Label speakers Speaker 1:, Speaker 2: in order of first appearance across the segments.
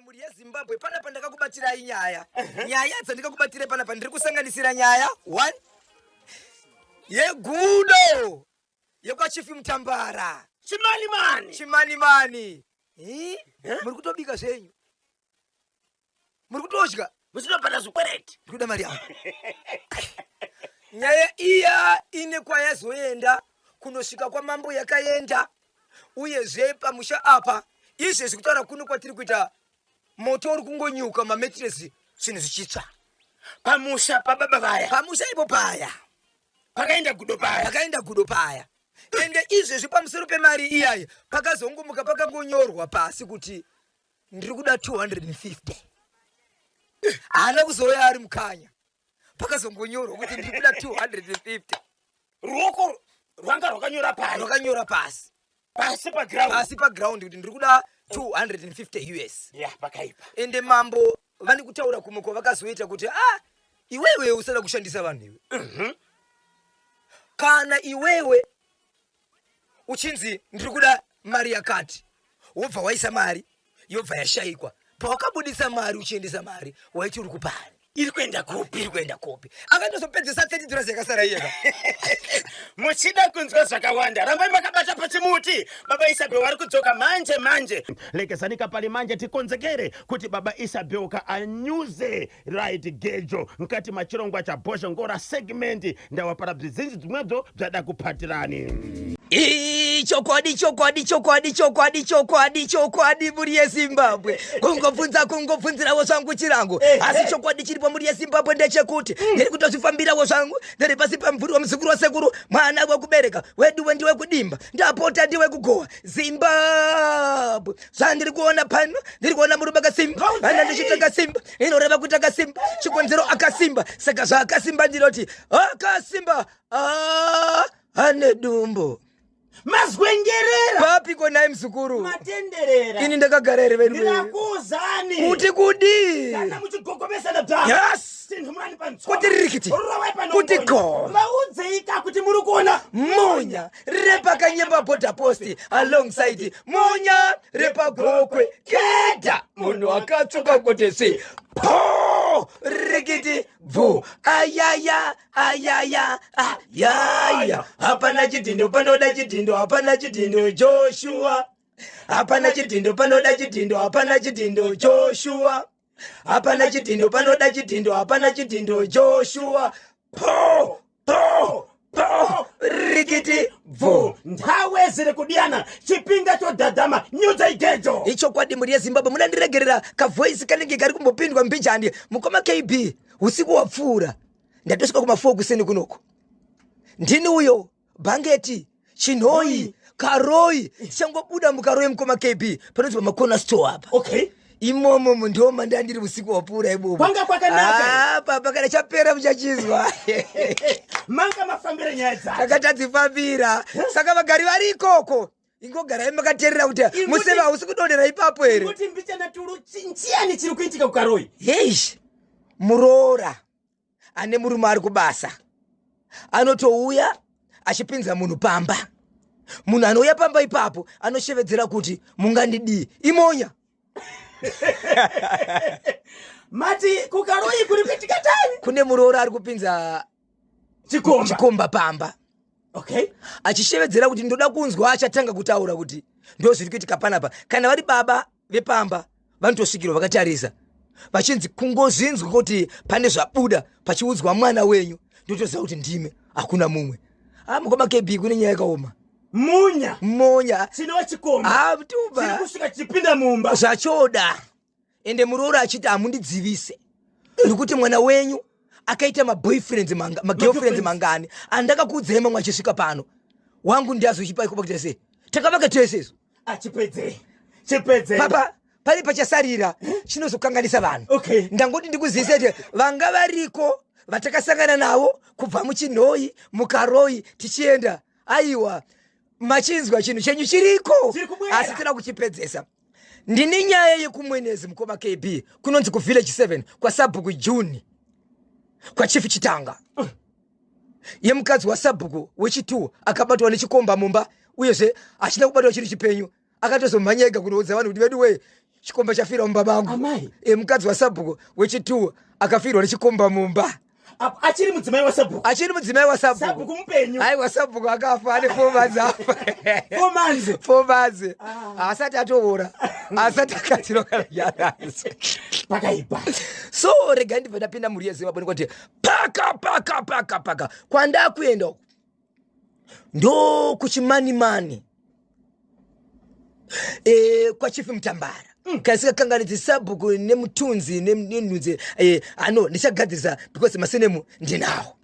Speaker 1: Mhuri yeZimbabwe, panapa ndakakubatirai nyaya. Nyaya dzandikakubatirai panapa, ndiri kusanganisira nyaya one yegudo yekwaChief Mutambara.
Speaker 2: Chimanimani.
Speaker 1: Chimanimani. Muri kutobika zvenyu, muri kutodya.
Speaker 2: Muchinobhadhara zvikwereti.
Speaker 1: Ndikuda mari yangu. Nyaya iya ine kwayazoenda kunosvika kwamambo yakaenda. Uyezve pamusha apa izvezvi, kutaura kuno kwatiri kuita, moto uri kungonyuka, mametiresi, zvinhu zvichitsva.
Speaker 2: Pamusha pababa vaya.
Speaker 1: Pamusha ipo paya.
Speaker 2: Pakaenda gudo paya.
Speaker 1: Pakaenda gudo paya. Ende izvezvi pamusoro pemari iyayi pakazongomuka pakangonyorwa pasi kuti ndiri kuda 250. Haana kuzouya ari mukanya, pakazongonyorwa kuti ndiri kuda 250.
Speaker 2: Ruoko rwanga rwakanyora paya.
Speaker 1: Rwakanyora pasi.
Speaker 2: Pasi paground.
Speaker 1: Pasi paground kuti ndiri kuda 250 US.
Speaker 2: Ya, pakaipa.
Speaker 1: Ende mambo vane kutaura kumwe kwavakazoita kuti, ah, iwewe usada kushandisa vanhu iwe. Kana iwewe uchinzi ndiri kuda mari yakati, wobva waisa mari, yobva yashayikwa, pawakabudisa mari uchiendesa mari, waiti uri kupani?
Speaker 2: Iri kuenda kupi?
Speaker 1: Iri kuenda kupi? Akatozopedzesa $30 yakasara iyeka.
Speaker 2: Muchida kunzwa zvakawanda, rambai makabata pachimuti. Baba Isabel vari kudzoka manje manje. Lekesanika pali manje, tikonzekere kuti baba Isabel ka anyuze right gejo mukati machirongwa cha Bhozhongora segment. Ndawapara bzizinji bzimwebzo bzada kuphatirani.
Speaker 1: Chokwadi, chokwadi, chokwadi, chokwadi, chokwadi, chokwadi, mhuri yeZimbabwe, kungobvunza, kungobvunzirawo zvangu chirango, asi chokwadi chiripo, mhuri yeZimbabwe, ndechekuti ndiri kutozvifambirawo zvangu, ndiri pasi pamvuri wemuzukuru wasekuru, mwana wekubereka wedu wendiwe kudimba, ndapota ndiwe kugowa Zimbabwe. Zvandiri kuona pano, ndiri kuona murume akasimba. Ana ndichiti akasimba, inoreva kuti akasimba, chikonzero akasimba. Saka zvaakasimba, ndinoti akasimba. Ah, ane dumbu.
Speaker 2: Mazwengerera.
Speaker 1: Papiko nai muzukuru?
Speaker 2: Matenderera.
Speaker 1: Ini ndakagara here vedu?
Speaker 2: Ndinakuzani.
Speaker 1: Kuti kudii?
Speaker 2: Kana muchigogomesana bva.
Speaker 1: Yes.
Speaker 2: Sinhu murani panzwa.
Speaker 1: Kuti rikiti.
Speaker 2: Rovai panongonya.
Speaker 1: Kuti go.
Speaker 2: Vaudzeika kuti muri kuona
Speaker 1: Munya repakanyemba border post alongside munya repagokwe keda munhu akatsvuka kuti svi po rikiti bvu ayaya ayaya ayaya. Hapana chidhindo panoda chidhindo, hapana chidhindo Joshua, hapana chidhindo panoda chidhindo, hapana chidhindo Joshua, hapana chidhindo panoda chidhindo, hapana chidhindo Joshua, po po po rikiti bvu.
Speaker 2: Nthawe ziri kudiyana, chipinga chodhadhama, nyudza igejo.
Speaker 1: Ichokwadi, mhuri yeZimbabwe, munandiregerera kavoice kanenge kari kumbopindwa mbijani. Mukoma KB, usiku wapfuura ndatosvika kuma4 kuseni kunoko. Ndini uyo bhangeti Chinhoi Karoi, tichangobuda muKaroi, mukoma KB, panonzi pamakona store apa. Imomo ndo mandandiri usiku wapfuura imomo.
Speaker 2: Kwanga kwakanaka.
Speaker 1: Ah, papa, kana chapera muchachizwa.
Speaker 2: Manga mafambira nyaya dzacho.
Speaker 1: Takatadzifambira. Saka vagari vari ikoko, ingogarai makateerera kuti museve hausi kudonhera ipapo here.
Speaker 2: Kuti mbichana tulu, chiyani chiri kuitika kuKaroi?
Speaker 1: Heish, muroora ane murume ari kubasa anotouya achipinza munhu pamba. Munhu anouya pamba ipapo anoshevedzera kuti mungandidii? Imonya.
Speaker 2: Mati kuKaroi kuri kuitika tani?
Speaker 1: Kune muroora ari kupinza
Speaker 2: chikomba.
Speaker 1: Chikomba pamba. Achishevedzera kuti ndoda kunzwa achatanga kutaura kuti ndo zviri kuitika panapa. Kana vari baba vepamba vanotosvikirwa vakatarisa, vachinzi kungozvinzwa kuti pane zvabuda pachiudzwa mwana wenyu, ndotoziva kuti ndime, hakuna mumwe. Ah, mukoma KB, kune nyaya yakaoma.
Speaker 2: Munya.
Speaker 1: Monya.
Speaker 2: Chinova chikomba.
Speaker 1: Ah, tuba.
Speaker 2: Chiri kusvika chichipinda mumba.
Speaker 1: Zvachoda. Ende muroora achiti hamundidzivise nekuti mwana wenyu akaita maboyfriends manga, magirlfriends mangani andakakuudzai, mamwe achisvika pano, wangu ndiazochipa ikopa kuita sei? Takavaka tese izvo.
Speaker 2: Achipedzei, chipedzei.
Speaker 1: Papa pane pachasarira chinozokanganisa vanhu. Ndangoti ndikuzivise kuti vanga variko vatakasangana navo kubva muChinhoi, muKaroi, tichienda, aiwa, machinzwa chinhu chenyu chiriko.
Speaker 2: Chiri kubwera.
Speaker 1: Asi tira kuchipedzesa. Ndini nyaya yekuMwenezi, mukoma KB, kunonzi kuvillage 7 kwasabhuku June, kwachief Chitanga, yemukadzi wasabhuku wechi2 akabatwa nechikomba mumba. Uyezve achina kubatwa chiri chipenyu, akatozomhanya ega kunoudza vanhu kuti vedu wee. Chikomba chafira mumba mangu.
Speaker 2: Amai.
Speaker 1: E, mukadzi wasabhuku wechituwa akafirwa nechikomba mumba.
Speaker 2: Achiri mudzimai wasabhuku?
Speaker 1: Achiri mudzimai wasabhuku.
Speaker 2: Sabhuku mupenyu?
Speaker 1: Aiwa, sabhuku akafa ane 4 months afa.
Speaker 2: 4 months?
Speaker 1: 4 months. Asati atoora, asati akatiro kana nyaradzo.
Speaker 2: Pakaipa.
Speaker 1: So rega ndibva ndapinda mhuri yeZimbabwe nekuti paka paka paka paka kwandakuenda uku ndo kuChimanimani, kwaChief Mutambara. Kasikakanganidzi sabhuku nemutunzi nenhunzi, ano ndichagadzirisa because masenemu ndinawo.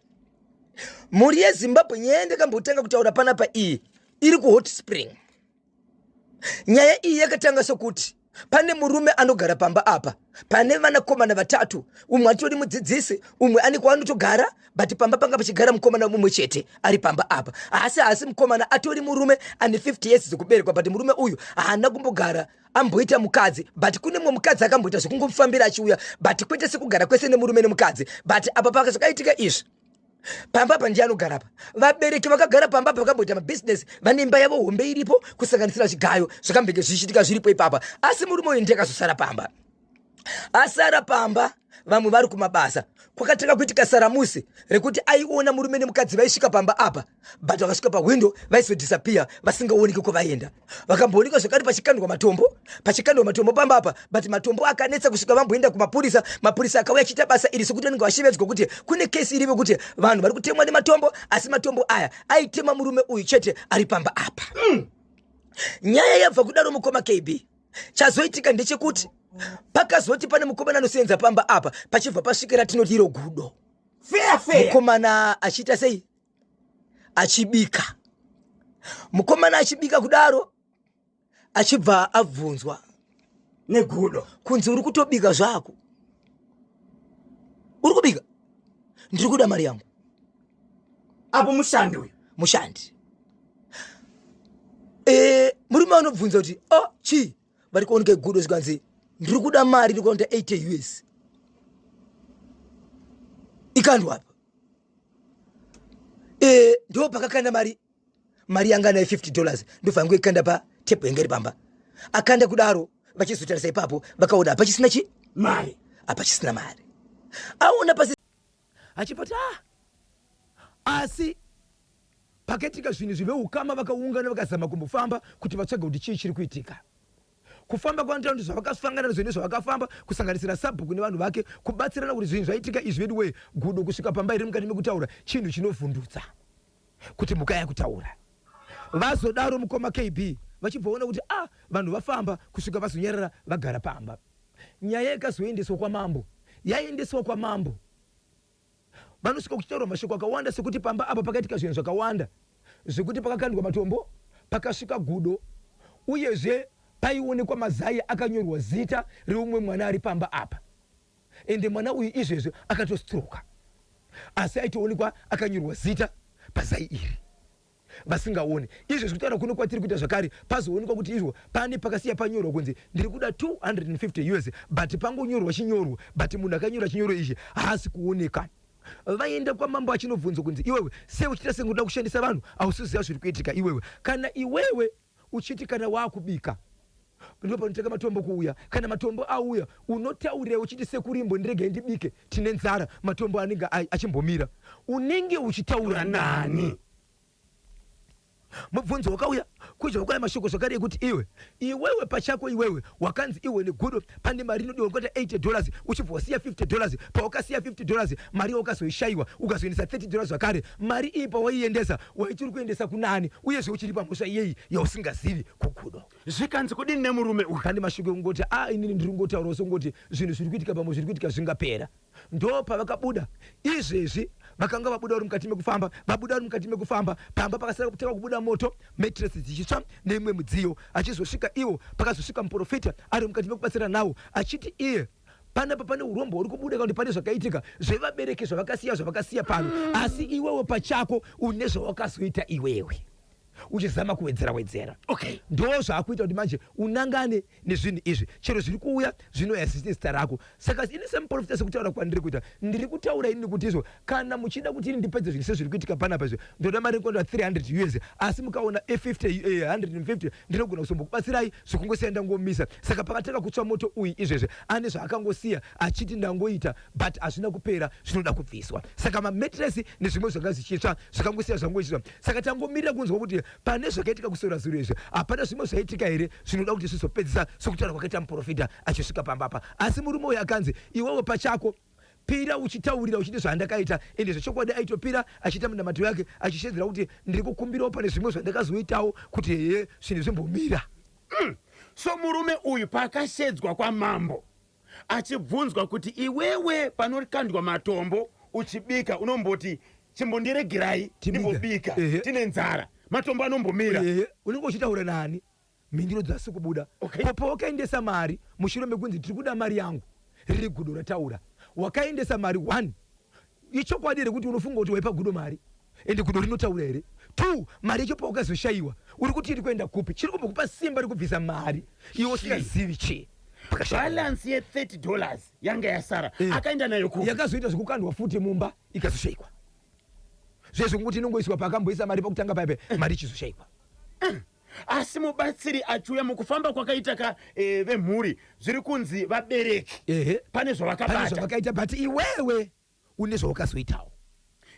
Speaker 1: Mhuri yeZimbabwe, nyaya ndakambotanga kutaura panapa iyi iri kuHot Spring. Nyaya iyi yakatanga sokuti pane murume anogara pamba apa, pane vanakomana vatatu. Umwe atori mudzidzisi, umwe ane kwaanotogara, but pamba panga pachigara mukomana mumwe chete ari pamba apa. Asi mukomana atori murume ane 50 years dzekuberekwa, but murume uyu haana kumbogara amboita mukadzi, but kune mumwe mukadzi akamboita zvekungomufambira achiuya, but kwete sekugara kwese nemurume nemukadzi. But apa pakazvakaitika izvi, pamba apa ndiye anogara pa. Vabereki vakagara pamba apa vakamboita mabhizinesi, vane imba yavo hombe iripo, kusanganisira zvigayo zvakambenge zvichiitika zviripo ipapa. Asi murume uyu ndiye akazosara pamba. Asara pamba, vamwe vari kumabasa. Kwakatanga kuitika saramusi rekuti aiona murume nemukadzi vaisvika pamba apa, but vakasvika pahwindo vaizodisappear, vasingaoneki kwavaenda. Vakamboonekwa zvakare pachikandwa matombo, pachikandwa matombo pamba apa, but matombo akanetsa kusvika vamboenda kumapurisa. Mapurisa akauya achiita basa iri sekuti vanenge vashevedzwa kuti kune kesi iripo kuti vanhu vari kutemwa nematombo, asi matombo aya aitema murume uyu chete ari pamba apa. Nyaya yabva kudaro, mukoma KB, chazoitika ndechekuti pakazoti pane mukomana anosenza pamba apa, pachibva pasvikira tinoti iro gudo.
Speaker 2: Fair fair.
Speaker 1: Mukomana achiita sei? Achibika. Mukomana achibika kudaro, achibva abvunzwa
Speaker 2: negudo
Speaker 1: kunzi, "Uri kutobika zvako? Uri kubika? Ndiri kuda mari yangu."
Speaker 2: Apo mushandi uyu?
Speaker 1: Mushandi. Murume anobvunza kuti, "O oh, chii?" Vari kuoneka gudo, zvikanzi, "Ndiri kuda mari, ndiri kuonda 80 US ikandwa apa." Ndo pakakanda mari, mari yanga nayo $50, ndobva yangoikanda patebho yanga iri pamba. Akanda kudaro, vachizotarisa ipapo, vakaona hapachisina chi
Speaker 2: mari.
Speaker 1: Hapachisina mari. Aona pasi achipati, ah, asi pakaitika zvinhu zviveukama vakaungana, vakazama kumbofamba kuti vatsvage kuti chii chiri kuitika. Kufamba kwanotaura kuti zvavakasangana nazvo nezvavakafamba, kusanganisira sabhuku nevanhu vake, kubatsirana kuti zvinhu zvaitika izvi vedu wee. Gudo kusvika pamba iri mukati mekutaura chinhu chinovhundutsa kuti mhuka yakutaura. Vazodaro, mukoma KB, vachibvaona kuti a ah, vanhu vafamba kusvika vazonyarara vagara pamba. Nyaya yakazoendeswa kwamambo. Yaendeswa kwamambo, vanosvika kuchitaurwa mashoko akawanda sekuti pamba apa pakaitika zvinhu zvakawanda, zvekuti pakakandwa matombo, pakasvika gudo, uyezve paionekwa mazai akanyorwa zita reumwe mwana ari pamba apa. Ende mwana uyu izvezvi akatostroka, asi aitoonekwa akanyorwa zita pazai iri vasingaoni. Izvezvi kutaura kuno kwatiri kuita zvakare, pazoonekwa kuti izvo pane pakasiya panyorwa kunzi, "Ndiri kuda 250 US," but pangonyorwa chinyorwa, but munhu akanyora chinyorwa ichi haasi kuoneka. Vaenda kwamambo, achinobvunzwa kunzi, "Iwewe sei uchiita senguda kushandisa vanhu? Hausiziva zviri kuitika iwewe. Kana iwewe uchiti kana waakubika ndo panotanga matombo kuuya, kana matombo auya unotaurira uchiti, 'Sekurimbo, ndiregei ndibike, tine nzara,' matombo anenge achimbomira. Unenge uchitaura nani?" Mubvunzo wakauya kuzva kwaya mashoko zvakare ekuti iwe, iwewe pachako, iwewe wakanzi iwe negudo pane mari inodiwa kuita $80, uchibva wasiya $50. Pawakasiya $50, mari yawakazoishayiwa, ukazoendesa $30 zvakare. Mari iyi pawaiendesa, waiti uri kuendesa kunani? Uyezve uchiri pamhosva iyeyi yausingazivi kugudo.
Speaker 2: Zvikanzi kudini nemurume uyu?
Speaker 1: Pane mashoko ekungoti, "A, inini ndiri kungotaurawo songoti zvinhu zviri kuitika pamwe zviri kuitika zvingapera." Ndo pavakabuda. Izvezvi vakanga vabuda vari mukati mekufamba, vabuda vari mukati mekufamba, pamba pakasara kutanga kubuda moto, mattress dzichitsva neimwe midziyo. Achizosvika iwo, pakazosvika muprofita ari mukati mekubatsira nawo, achiti iye panapa pane urombo huri kubuda, kana kuti pane zvakaitika zvevabereki zvavakasiya, zvavakasiya pano, asi iwewe pachako une zvawakazoita iwewe. Uchizama kuwedzera wedzera.
Speaker 2: Okay.
Speaker 1: Ndo zvaakuita kuti manje unangane nezvinhu izvi. Chero zviri kuuya zvinouya zvisine zita rako. Saka ini semuprofita, sekutaura kwandiri kuita, ndiri kutaura inini kuti izvo kana muchida kuti ini ndipedze zvinhu sezviri kuitika panapa izvi, ndoda mari inokwana 300 US. Asi mukaona e50, 150 ndinogona kuzombokubatsirai, zvekungosiya ndangomisa. Saka pakatanga kutsva moto uyu izvezvi, ane zvaakangosiya achiti ndangoita, but hazvina kupera, zvinoda kubviswa. Saka mametresi nezvimwe zvanga zvichitsva zvakangosiya zvangoiswa. Saka tangomirira kunzwa kuti pane zvakaitika kusora zuro izvi, hapana zvimwe zvaitika here zvinoda kuti zvizopedzisa, sokutaura kwakaita muprofita achisvika pambapa. Asi murume uyu akanzi, "Iwewe pachako pira uchitaurira uchiti zvandakaita." Ende zvechokwadi aitopira achiita munamato yake, achishedzera kuti ndiri kukumbirawo pane zvimwe zvandakazoitawo kuti heye zvinhu zvimbomira.
Speaker 2: So murume uyu paakashedzwa kwamambo achibvunzwa kuti, "Iwewe panokandwa matombo uchibika unomboti chimbondiregerai
Speaker 1: Tibika.
Speaker 2: ndimbobika, tine nzara," matombo anombomira.
Speaker 1: Ehe, unenge uchitaura nani? Mhinduro dzasi kubuda. Ko pawakaendesa mari mushure mekunzi tiri kuda mari yangu, riri gudo rataura, wakaendesa mari, one, ichokwadi here kuti unofunga kuti waipa gudo mari? Ende gudo rinotaura here? Two, mari yacho pawakazoshayiwa, uri kuti iri kuenda kupi? Chiri kumbokupa simba rekubvisa mari iwe usingazivi chii? Pakashaya.
Speaker 2: Balance ye$30 yanga yasara akaenda nayo kupi?
Speaker 1: Yakazoita zvekukandwa futi mumba, ikazoshayikwa. Zvezvo kunguti inongoiswa paakamboisa mari pakutanga paipe, mari ichizoshayikwa.
Speaker 2: Asi mubatsiri achiuya mukufamba kwakaita ka vemhuri, zviri kunzi vabereki pane
Speaker 1: Pane
Speaker 2: zvavakabata.
Speaker 1: Zvavakaita, but iwewe une zvawakazoitawo.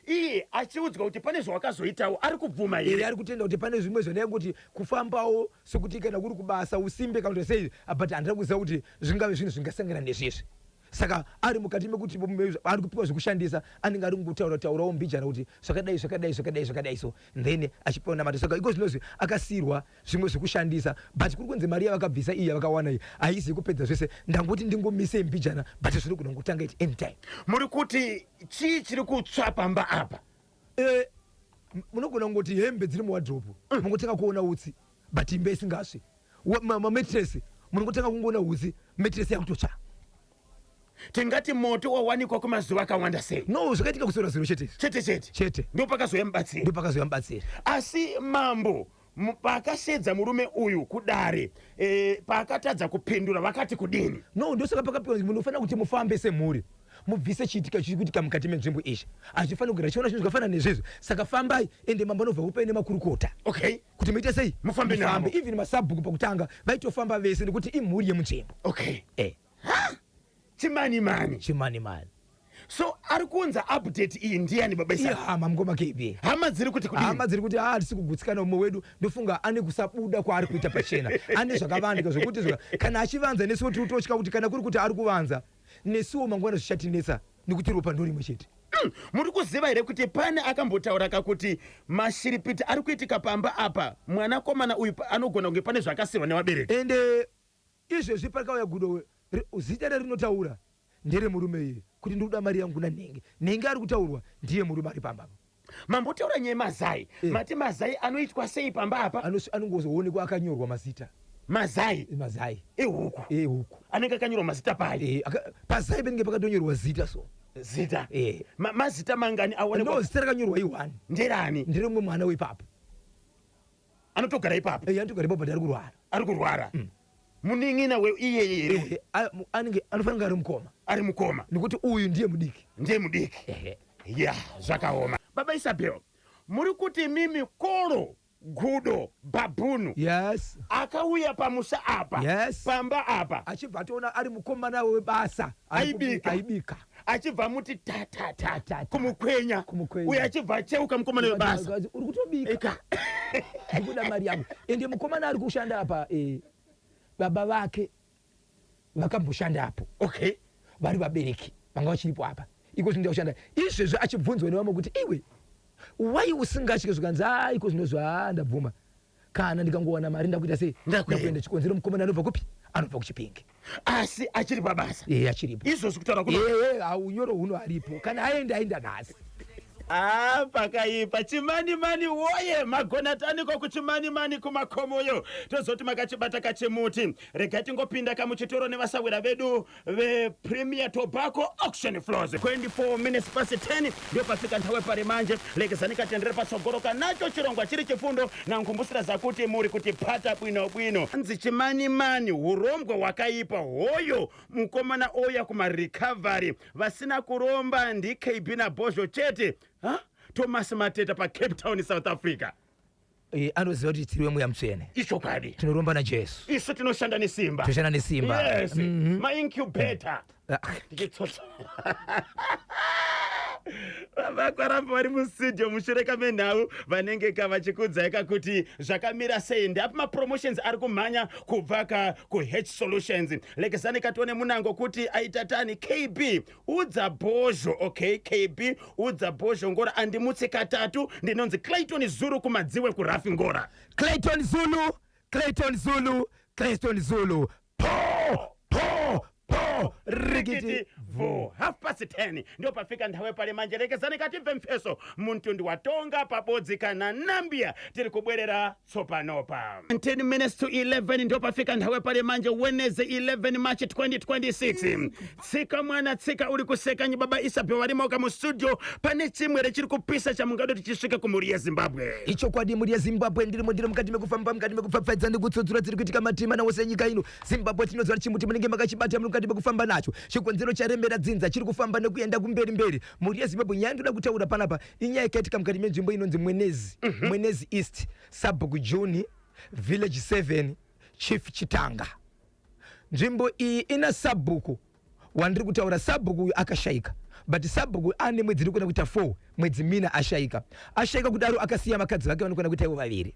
Speaker 2: Iye achiudzwa kuti pane zvawakazoitawo, ari kubvuma
Speaker 1: Here?
Speaker 2: here?
Speaker 1: Ari kutenda kuti pane zvimwe zvandaingoti kufambawo, sekuti kana kuri kubasa usimbe kana kuti sei, but handina kuziva kuti zvingave zvinhu zvingasangana nezvizvi. Saka ari mukati mekuti ari kupiwa zvekushandisa, anenge ari kungotaura taurawo mbijana kuti zvakadai, zvakadai, zvakadai, zvakadai. So then achipiwa namata. Saka iko zvinozvi akasiyirwa zvimwe zvekushandisa, but kuri kunzi mari yavakabvisa iyi, yavakawana iyi, haisi yekupedza zvese. Ndangoti ndingomisei mbijana, but zvinogona kungotanga at any time.
Speaker 2: Muri kuti chii chiri kutsva pamba apa?
Speaker 1: Munogona kungoti hembe dziri muwadhiropu, mungotanga kuona utsi, but imba isingasvi. Mametresi munongotanga kungoona utsi, metresi yakutotsva.
Speaker 2: Tingati moto wawanikwa kwemazuva akawanda sei?
Speaker 1: No, zvakaitika kusora zuro chete izvi.
Speaker 2: Chete chete?
Speaker 1: Chete.
Speaker 2: Ndopakazouya mubatsiri?
Speaker 1: Ndopakazouya mubatsiri.
Speaker 2: Asi mambo paakashedza murume uyu kudare, paakatadza kupindura, vakati kudini?
Speaker 1: No, ndosaka pakapiwa, munofanira kuti mufambe semhuri, mubvise chiitika chiri kuitika mukati menzvimbo izvi. Hazvifaniri kugara chiona zvinhu zvakafanana nezvezvo. Saka fambai, ende mambo anobva kupai nemakurukota kuti muite sei?
Speaker 2: Mufambe navo.
Speaker 1: Even masabhuku pakutanga vaitofamba vese nekuti imhuri yemunzvimbo.
Speaker 2: Chimani mani.
Speaker 1: Chimani mani.
Speaker 2: So ari kuunza update iyi ndiani, baba Isa?
Speaker 1: Ihama, mukoma KB.
Speaker 2: Hama dziri kuti kudini?
Speaker 1: Hama dziri kuti hatisi kugutsikana. Umwe wedu ndofunga ane kusabuda kwaari kuita pachena, ane zvakavandika zvokuti kana achivanza, nesuwo tiri kutotya kuti kana kuri kuti ari kuvanza, nesuwo mangwana zvichatinetsa, nekuti ropa ndorimwe chete.
Speaker 2: Muri kuziva here kuti pane akambotaura kakuti mashiripiti ari kuitika pamba apa, mwanakomana uyu anogona kunge pane zvakasirwa nevabereki?
Speaker 1: Ende izvezvi pakauya gudo, zita rarinotaura nderemurume iye, kuti ndikuda mari yangu nanhenge nhenge. Ari kutaurwa ndiye murume ari pamba apa.
Speaker 2: Mambotaura nyaya yemazai. Mati mazai anoitwa sei pamba apa?
Speaker 1: Anongozoonekwa akanyorwa mazita.
Speaker 2: Mazai?
Speaker 1: Mazai.
Speaker 2: Ehuku?
Speaker 1: Ehuku.
Speaker 2: Anenge akanyorwa mazita pai?
Speaker 1: Pazai penenge pakatonyorwa zita so.
Speaker 2: Zita? Mazita mangani aonekwa?
Speaker 1: No, zita rakanyorwa i1.
Speaker 2: Nderani?
Speaker 1: Nderemumwe mwana weipapo.
Speaker 2: Anotogara ipapo?
Speaker 1: Anotogara ipapo, but ari kurwara.
Speaker 2: Ari kurwara. Munin'ina weiyeye here?
Speaker 1: Anenge anofanira kunge ari mukoma.
Speaker 2: Ari mukoma.
Speaker 1: Nekuti uyu ndiye mudiki.
Speaker 2: Ndiye mudiki. Ya, zvakaoma. Baba Isabel, muri kuti mimi koro gudo bhabhunu akauya pamusha apa, pamba apa,
Speaker 1: achibva atoona ari mukomana webasa.
Speaker 2: Aibika.
Speaker 1: Aibika.
Speaker 2: Achibva muti ta ta ta,
Speaker 1: Ta, ta.
Speaker 2: Kumukwenya.
Speaker 1: Kumukwenya.
Speaker 2: Uyo achibva acheuka mukomana webasa.
Speaker 1: Uri kutobika?
Speaker 2: Eka.
Speaker 1: Ndikuda mari yangu. Ende mukomana ari kushanda apa, baba vake vakamboshandapo. Vari vabereki vanga vachiripo apa. Iko zvino kushanda izvezvi, achibvunzwa nevamwe kuti, "Iwe, wai usingatyi?" Zvikanzi, "A, iko zvino zva ndabvuma, kana ndikangowana mari ndakuita sei?"
Speaker 2: Ndakuenda.
Speaker 1: Ndakuenda. Chikonzero, mukomana anobva kupi? Anobva kuChipinge.
Speaker 2: Asi achiri pabasa?
Speaker 1: Ee, achiripo.
Speaker 2: Izvozvi kutaura kuno?
Speaker 1: Ee, unyoro huno aripo. Kana aenda, aenda nhasi.
Speaker 2: Ah, pakaipa. Chimanimani woye, magona taniko kuchimanimani kumakomoyo. Tozoti makachibata kachimuti. Regai tingopinda kamuchitoro nevasawira vedu vePremier Tobacco Auction Floors. 24 minutes past 10 ndio pafika nthawe pari manje. Lekezani katendere patsogolo kanacho chirongwa chiri chifundo na nkumbusira zakuti muri kutipata bwino bwino. Nzi chimanimani hurombwa hwakaipa hoyo mukomana oya kumarecovery vasina kuromba ndiKB naBhozho chete. Ha? Thomas Mateta paCape Town, South Africa.
Speaker 1: Anoziva kuti tiri wemweya mutsvene.
Speaker 2: Ichokwadi.
Speaker 1: Tinoromba naJesu.
Speaker 2: Isu tinoshanda nesimba.
Speaker 1: Toshanda nesimba.
Speaker 2: Yes. Maincubator.
Speaker 1: Ah.
Speaker 2: Tichitsotsa vakaramba vari mustudio mushure kamenhau vanenge ka vachikudzai kakuti zvakamira sei, ndapi mapromotions ari kumhanya kubva ka kuH Solutions. Lekezani katione munango kuti aita tani. KB udza Bhozho, okay, KB udza Bhozho ngora andimutsi katatu. Ndinonzi Clayton Zulu kumadziwe kurafi ngora.
Speaker 1: Clayton Zulu, Clayton Zulu, Clayton Zulu, po po po, rikiti.
Speaker 2: Rikiti vo, 10:30 ndio pafika nthawe pale manje. Lekezani katimve mpheso mtundu watonga pabodzi kana Nambia. Tiri kubwerera tsopanopa. 10 minutes to 11 ndio pafika nthawe pale manje, Wednesday 11 March 2026. Tsika mwana tsika, uri kusekanyi. Baba Isabel varimoka mustudio. Pane chimwere chiri kupisa chamungado tichisvika kumhuri yeZimbabwe.
Speaker 1: Ichokwadi, mhuri yeZimbabwe, ndirimo, ndiri mukati mekufamba, mukati mekupfapfaidza nekutsudzura dziri kuitika matima nawose nyika ino Zimbabwe. Tinoziva kuti chimuti munenge makachibata, muri mukati mekufamba nacho. Chikonzero charemera dzinza chiri kufamba nekuenda kumberi mberi. Mhuri yeZimbabwe, nyaya ndoda kutaura panapa inyaya yakaitika mukati menzvimbo inonzi Mwenezi, Mwenezi East, Sabhuku Juni, Village 7, Chief Chitanga. Nzvimbo iyi ina sabhuku wandiri kutaura. Sabhuku uyu akashayika, but sabhuku ane mwedzi iri kuenda kuita 4, mwedzi mina ashayika. Ashayika kudaro, akasiya vakadzi vake vanokwana kuita ivo vaviri,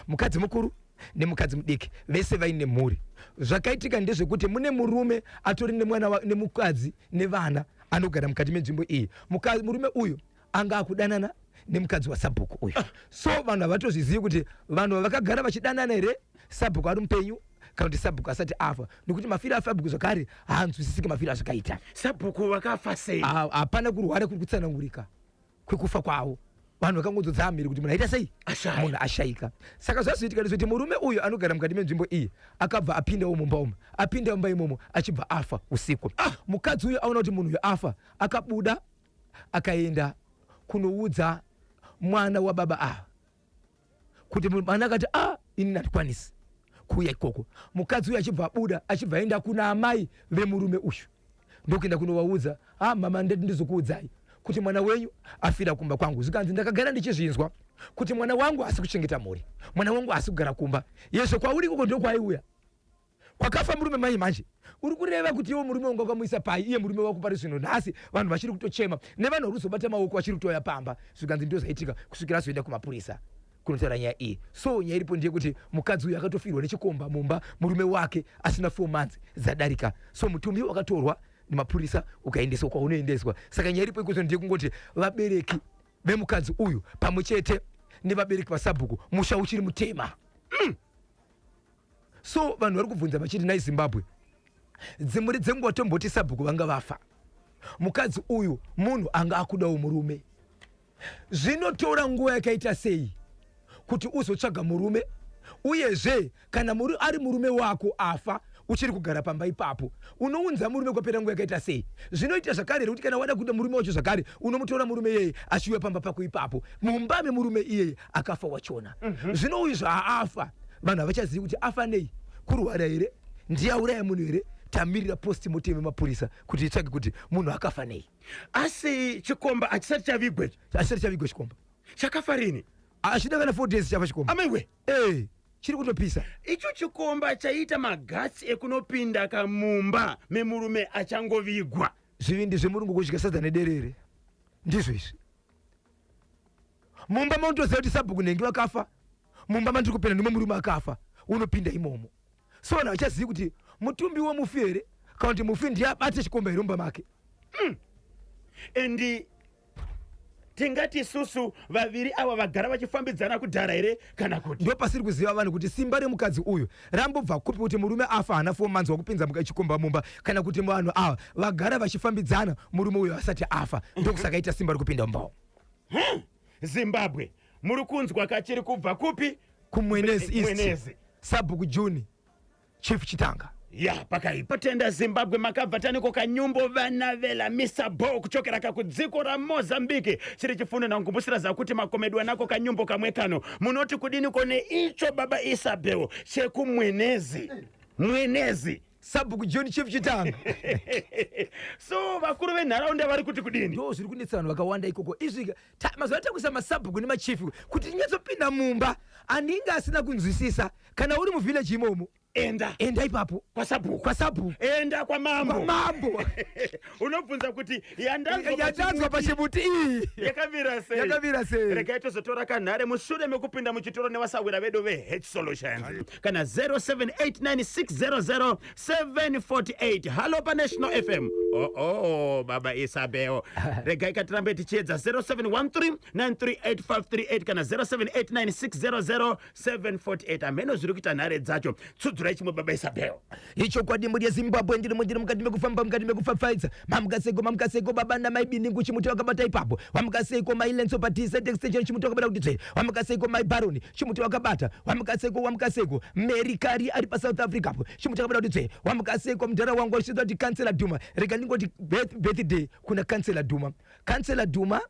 Speaker 1: mukadzi mukuru nemukadzi mudiki, vese vaine mhuri. Zvakaitika ndezvekuti mune murume atori nemwana nemukadzi nevana anogara mukati menzvimbo iyi. Murume uyu anga akudanana nemukadzi wasabhuku uyu. So vanhu havatozvizivi kuti vanhu vakagara vachidanana here sabhuku ari mupenyu kana kuti sabhuku asati afa, nekuti mafiro asabhuku zvakare haanzwisisiki mafiro azvakaita.
Speaker 2: Sabhuku vakafa sei?
Speaker 1: Hapana kurwara kuri kutsanangurika kwekufa kwavo. Vanhu vakangodzodza mhiri kuti munhu aita sei?
Speaker 2: Ashaya.
Speaker 1: Munhu ashayika. Saka zvazoitika ndezvekuti murume uyu anogara mukati menzvimbo iyi akabva apindawo mumba umu. Apinda mumba imomo, achibva afa usiku. Mukadzi uyu aona kuti munhu uyu afa, akabuda akaenda kunoudza mwana wababa ava kuti mwana akati, "A, ini handikwanisi kuuya ikoko." Mukadzi uyu achibva abuda, achibva aenda kuna amai vemurume uyu, ndokuenda kunovaudza, "A, mama, ndati ndizokuudzai kuti mwana wenyu afira kumba kwangu." Zvikanzi, "Ndakagara ndichizvinzwa kuti mwana wangu asi kuchengeta mhuri, mwana wangu asi kugara kumba yezvo kwauri ikoko ndokwaiuya kwakafa murume." Mai manje uri kureva kuti iwo murume wangu wakamuisa pai? Iye murume wako pari zvino nhasi vanhu vachiri kutochema nevanhu vari kuzobata maoko vachiri kutouya pamba. Zvikanzi ndo zvaitika kusvikira azoenda kumapurisa kunotaura nyaya iyi. So nyaya iripo ndeyekuti mukadzi uyu akatofirwa nechikomba mumba, murume wake asina 4 months dzadarika. So mutumbi wakatorwa nemapurisa ukaendeswa kwaunoendeswa. Saka nyaya iripo ikuzo ndeyekungoti vabereki vemukadzi uyu pamwe chete nevabereki vasabhuku, musha uchiri mutema. So vanhu vari kubvunza vachiti, "Nai Zimbabwe, dzimuri dzenguva tomboti sabhuku vanga vafa, mukadzi uyu munhu anga akudawo murume. Zvinotora nguva yakaita sei kuti uzotsvaga murume? Uyezve kana muri ari murume wako afa, uchiri kugara pamba ipapo, unounza murume kwapera nguva yakaita sei? Zvinoita zvakare here kuti kana wada kuda murume wacho zvakare, unomutora murume iyeye achiuya pamba pako ipapo, mumba memurume iyeye akafa wachona?" Zvino uyu zvaafa, vanhu havachazivi kuti afa nei, kurwara here, ndiye auraya munhu here. Tamirira postmortem yemapurisa kuti itsvage kuti munhu akafa nei.
Speaker 2: Asi chikomba hachisati chavigwe?
Speaker 1: Asati chavigwa chikomba.
Speaker 2: Chakafa rini?
Speaker 1: Achida kana 4 days chafa chikomba.
Speaker 2: Amaiwe!
Speaker 1: Eh, chiri kutopisa.
Speaker 2: Icho chikomba chaita magatsi ekunopinda kamumba memurume achangovigwa.
Speaker 1: Zvivindi zvemurungu kudya sadza nederere, ndizvo izvi. Mumba maunotoziva kuti sabhuku nhengi vakafa, mumba mandiri kupinda ndimo murume akafa, unopinda imomo. So vanhu havachazivi kuti mutumbi wemufi here kana kuti mufi ndiye abate chikomba here mumba make.
Speaker 2: And tingati isusu vaviri ava vagara vachifambidzana kudhara here kana kuti?
Speaker 1: Ndo pasiri kuziva vanhu kuti simba remukadzi uyu rambobva kupi, kuti murume afa haana 4 months wakupinza chikomba mumba, kana kuti vanhu ava vagara vachifambidzana murume uyu asati afa, ndokusaka aita simba rekupinda mumbawo.
Speaker 2: Zimbabwe, muri kunzwa kachiri kubva kupi?
Speaker 3: KuMwenezi East.
Speaker 2: Mwenezi.
Speaker 3: Sabhuku Juni, Chief Chitanga.
Speaker 2: Ya, pakaipa. Tenda Zimbabwe, makabva taniko kanyumbo vana vela Mr Bo kuchokera kakudziko raMozambique. Chiri chifundo nangumbusira zakuti makomedwa nako kanyumbo kamwe kano. Munoti kudini kone icho, baba Isabel, chekuMwenezi? Mwenezi.
Speaker 3: Sabhuku Juni, Chief Chitanga.
Speaker 2: So vakuru venharaunda vari kuti kudini?
Speaker 3: Ndo zviri kunetsa vanhu vakawanda ikoko izvi. Mazuva atakuisa masabhuku nemachifu kuti tinyatsopinda mumba. Andinge asina kunzwisisa, kana uri muvhileji imomo,
Speaker 2: enda.
Speaker 3: Enda ipapo.
Speaker 2: Kwasabhuku.
Speaker 3: Kwasabhuku.
Speaker 2: Enda kwamambo.
Speaker 3: Kwamambo.
Speaker 2: Unobvunza kuti yandanzwa
Speaker 3: yandanzwa pachimuti iyi
Speaker 2: yakamira sei?
Speaker 3: Yakamira sei?
Speaker 2: Regai tozotora kanhare mushure mekupinda muchitoro nevasawira vedu veH Solutions kana 0789600748. Halo paNational FM. Oo oh, baba Isabel, regai katirambe tichiedza 0713938538 kana 0789600748. Hameno zviri kuita nhare dzacho. Tsudzurai chimwe, baba Isabel.
Speaker 1: Ichokwadi, mhuri yeZimbabwe, ndiri mukati mekufamba, mukati mekupfapfaidza. Mamukaseko, mamukaseko, baba namaibini, chimuti wakabata ipapo. Wamukaseko, mailenso padz extension, chimuti wakabata kuti tsve. Wamukaseko, maibaroni, chimuti wakabata. Wamukaseko, wamukaseko, Mary Kari ari paSouth Africa apo, chimuti wakabata kuti tsve. Wamukaseko, mudhara wangu achitoita kuti Kansela Duma. Rega ndingoti birthday kuna Kansela Duma. Kansela Duma,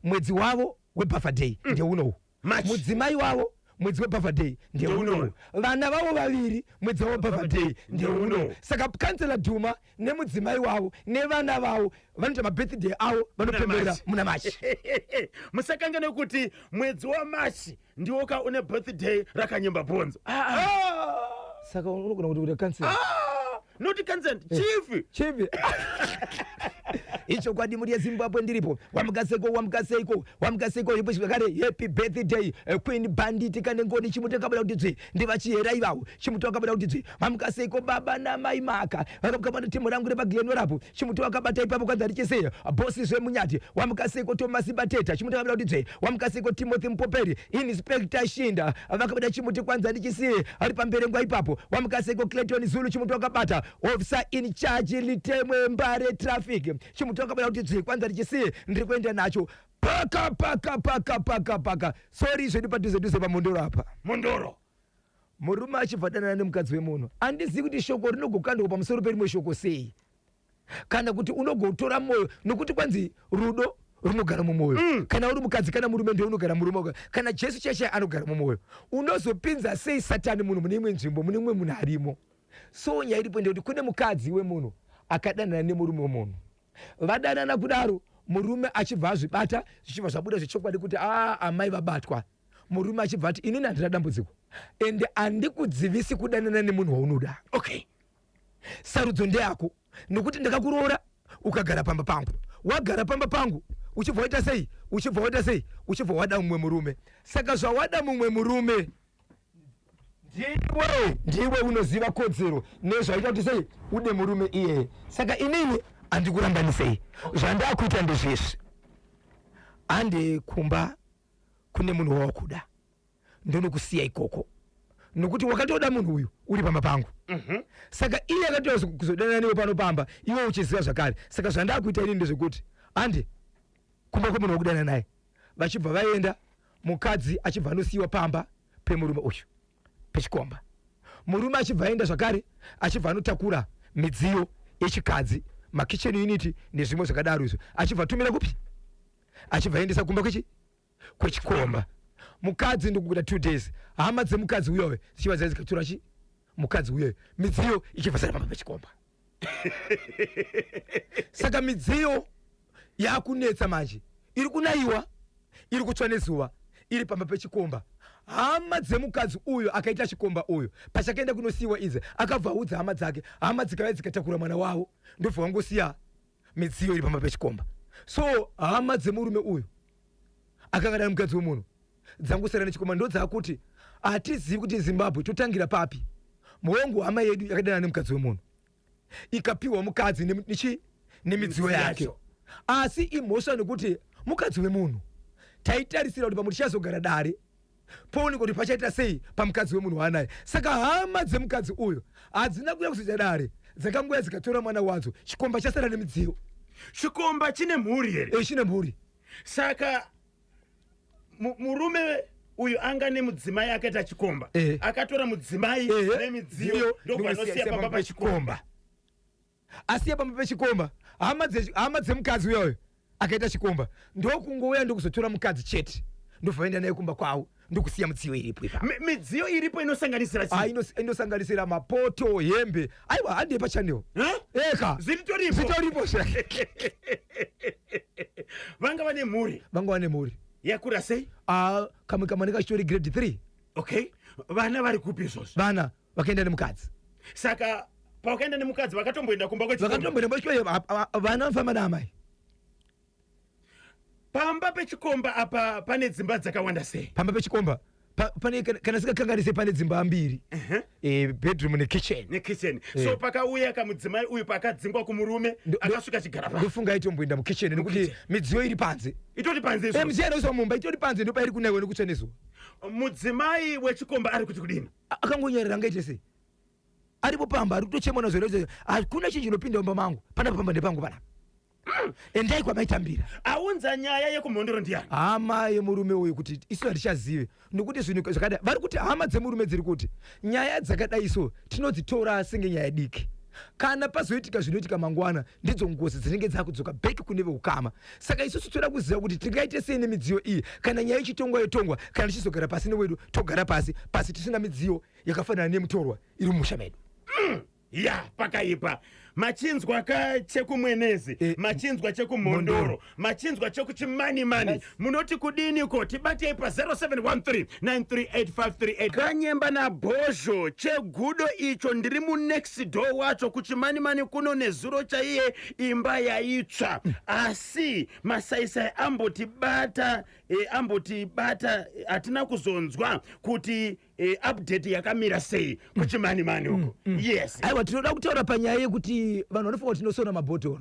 Speaker 1: mwedzi wavo webirthday ndeunowu.
Speaker 2: March.
Speaker 3: Mudzimai wavo, mwedzi webirthday ndeunowu. Vana vavo vaviri, mwedzi wavo birthday ndeunowu. Saka Kansela Duma nemudzimai wavo nevana vavo vanoita mabirthday avo, vanopemberera
Speaker 2: March.
Speaker 3: muna Machi.
Speaker 2: Musakanganwe kuti mwedzi waMachi ndiwo ka une birthday rakanyimba bhonzo.
Speaker 3: Saka unogona kuti kuti kansela
Speaker 2: Not consent, chief.
Speaker 3: Chivi.
Speaker 1: Ichokwadi, mhuri yeZimbabwe, ndiripo. Wamukaseko, wamukaseiko, wamukaseiko ipo zvakare. Happy birthday, Queen Bandit kane ngoni, chimuti wakabada kuti dzvi. Ndivachiyera ivavo, chimuti wakabada kuti dzvi. Mamukaseiko, baba namai Maka vakabata timu rangu repaglenor chimuti wakabata ipapo. Kwanza richiseya bosi zvemunyati. Wamukaseiko, Thomas Bateta, chimuti wakabada kuti dzve. Wamukaseiko, Timothy Mupoperi, Inspector Shinda vakabata chimuti. Kwanza ndichisiye ari pamberengwa ipapo. Wamukaseiko, Clayton Zulu, chimuti wakabata. Officer in charge Litemwe, Mbare traffic, chimuti wakabata kuti dzvi. Kwanza ndichisiye ndiri kuenda nacho paka paka paka paka paka. Sori zvedu, padhuze dhuze paMondoro apa.
Speaker 2: Mondoro.
Speaker 3: Murume achibva danana nemukadzi wemunhu. Handizivi kuti shoko rinogokandwa pamusoro perimwe shoko sei, kana kuti unogotora mwoyo, nokuti kwanzi rudo runogara mumwoyo. Kana uri mukadzi kana murume, ndio unogara murume. Kana Jesu chaichai anogara mumwoyo, unozopinza sei Satani munhu mune imwe nzvimbo, mune imwe munhu arimo? So nyaya iripo ndekuti kune mukadzi wemunhu akadanana nemurume wemunhu. Vadanana kudaro, murume achibva azvibata, zvichibva zvabuda zvechokwadi kuti a amai vabatwa. Murume achibva ati, "Inini handina dambudziko, ende handikudzivisi kudanana nemunhu waunoda. Sarudzo ndeyako, nokuti ndakakuroora ukagara pamba pangu. Wagara pamba pangu, uchibva waita sei? Uchibva waita sei? Uchibva wada mumwe murume. Saka zvawada mumwe murume, ndiwe unoziva kodzero nezvaita kuti sei ude murume iyeye. Saka inini handikurambanisei. Zvandakuita ndezvezvi: hande kumba kune munhu wawakuda, ndonokusiya ikoko, nokuti wakatoda munhu uyu uri pamba pangu. Saka iye akatoda kuzodanana newe pano pamba, iwe uchiziva zvakare. Saka zvandakuita inini ndezvekuti hande kumba kwemunhu wakudana naye." Vachibva vaenda, mukadzi achibva anosiyiwa pamba pemurume uyu pechikomba. Murume achibva aenda zvakare, achibva anotakura midziyo yechikadzi, makitchen unit nezvimwe zvakadaro izvo, achibva atumira kupi? Achibva aendesa kumba kwechikomba. Mukadzi ndikukuita 2 days, hama dzemukadzi uyoyo dzichibva dzai dzikatora chi mukadzi uyoyo, midziyo ichibva sara pamba pechikomba. Saka midziyo yakunetsa manje, iri kunayiwa, iri kutsva nezuva, iri pamba pechikomba. Hama dzemukadzi uyu akaita chikomba uyu, pachakaenda kunosiyiwa idzi, akabva audza hama dzake. Hama dzikauya dzikatakura mwana wavo, ndobva vangosiya midziyo iri pamba pechikomba. So hama dzemurume uyu akanga dana mukadzi wemunhu dzangosara nechikomba. Ndo dzakuti hatizivi kuti Zimbabwe totangira papi. Muongo, hama yedu yakadana nemukadzi wemunhu, ikapiwa mukadzi nechi nemidziyo yake, asi imhosva nekuti mukadzi wemunhu. Taitarisira kuti pamwe tichazogara dare poonekwa kuti pachaita sei pamukadzi wemunhu waanaye. Saka hama dzemukadzi uyu hadzina kuuya kuzoita dare, dzakangoya dzikatora mwana wadzo. Chikomba chasara nemidziyo.
Speaker 2: Chikomba chine mhuri here?
Speaker 3: E, chine mhuri.
Speaker 2: Saka Murume uyu anga nemudzimai akaita chikomba. Akatora mudzimai nemidziyo, ndokwanosiya pamba pachikomba.
Speaker 3: Asiya pamba pechikomba, hama dzemukadzi uyoyo akaita chikomba ndokungouya, ndokuzotora mukadzi chete, ndobva vaenda naye kumba kwavo, ndokusiya midziyo iripo ipapo.
Speaker 2: Midziyo iripo inosanganisira
Speaker 3: chii? Inosanganisira mapoto, hembe. Aiwa, handei pachannel.
Speaker 2: Huh?
Speaker 3: Eka.
Speaker 2: Zviritoripo?
Speaker 3: Zvitoripo zvake.
Speaker 2: Vanga vane mhuri?
Speaker 3: Vanga vane mhuri.
Speaker 2: Yakura sei?
Speaker 3: Ah, kamwe kamwana kachitori grade 3.
Speaker 2: Okay, vana vari kupi izvozvo?
Speaker 3: Vana vakaenda nemukadzi.
Speaker 2: Saka pavakaenda nemukadzi, vakatomboenda kumba kwechikomba?
Speaker 3: Vakatomboenda kumba, vana vanofamba naamai.
Speaker 2: Pamba pechikomba apa pane dzimba dzakawanda sei?
Speaker 3: Pamba pechikomba pane, kana singakanganise, pane dzimba mbiri, bedroom nekitchen.
Speaker 2: Nekitchen. So pakauya kamudzimai uyu, pakadzingwa kumurume, akasvika chigara pa
Speaker 3: Ndofunga aitomboenda mukitchen, nekuti midziyo iri panze.
Speaker 2: Itori panze izvozvo?
Speaker 3: Midziyo inoiswa mumba itori panze, ndopairi kunaiwa nekutsva nezuva.
Speaker 2: Mudzimai wechikomba ari kuti kudini?
Speaker 3: Akangonyarira, angaite sei? Aripo pamba, ari kutochemwa nazvo. Hakuna chinhu chinopinda mumba mangu panapa, pamba ndepangu panapa, endai kwamaitambira.
Speaker 2: Aunza nyaya yekuMhondoro ndiani?
Speaker 3: Hama yemurume uyu, kuti isu hatichazive, nekuti zvinhu zvakadai, vari kuti hama dzemurume dziri kuti nyaya dzakadai so tinodzitora senge nyaya diki. Kana pazoitika zvinoitika mangwana, ndidzo ngozi dzinenge dzakudzoka back kune veukama. Saka isusu toda kuziva kuti tingaite sei nemidziyo iyi. Kana nyaya ichitongwa, yotongwa. Kana tichizogara pasi newedu, togara pasi pasi tisina midziyo yakafanana nemutorwa iri mumusha medu.
Speaker 2: Ya, pakaipa. Machinzwa ka chekuMwenezi, machinzwa chekuMhondoro,
Speaker 3: Mhondoro.
Speaker 2: Machinzwa chekuChimanimani. Munoti kudiniko? Tibatei pa 0713 938538. Kanyemba nabhozho chegudo icho, ndiri munext door wacho kuChimanimani kuno. Nezuro chaiye imba yaitsva, asi masaisai ambotibata, ambotibata, hatina kuzonzwa kuti update yakamira sei kuChimanimani uko. Yes.
Speaker 3: Aiwa, tinoda kutaura panyaya yekuti vanhu vanofunga kuti tinosona mabhotoro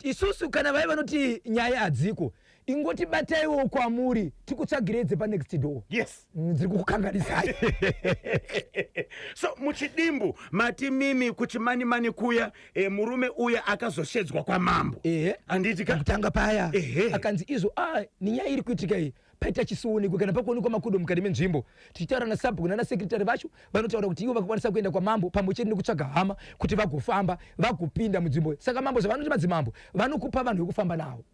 Speaker 3: isusu. Kana vai vanoti nyaya hadziko, ingotibataiwo kwamuri, tikutsvagirei dzepanext door. Dziri kukukanganisai.
Speaker 2: So muchidimbu mati mimi kuChimanimani kuya, murume uya akazoshedzwa kwamambo?
Speaker 3: Ehe.
Speaker 2: Handiti ka?
Speaker 3: Kutanga paya akanzi izvo, nenyaya iri kuitika iyi, paita chisionekwe kana pakuonekwa makudo mukati menzvimbo. Tichitaura nasabhuku nanasekretary vacho, vanotaura kuti ivo vakakwanisa kuenda kwamambo pamwe chete nekutsvaga hama kuti vagofamba, vagopinda munzvimbo. Saka mambo, zvavanoti madzimambo vanokupa vanhu vekufamba navo,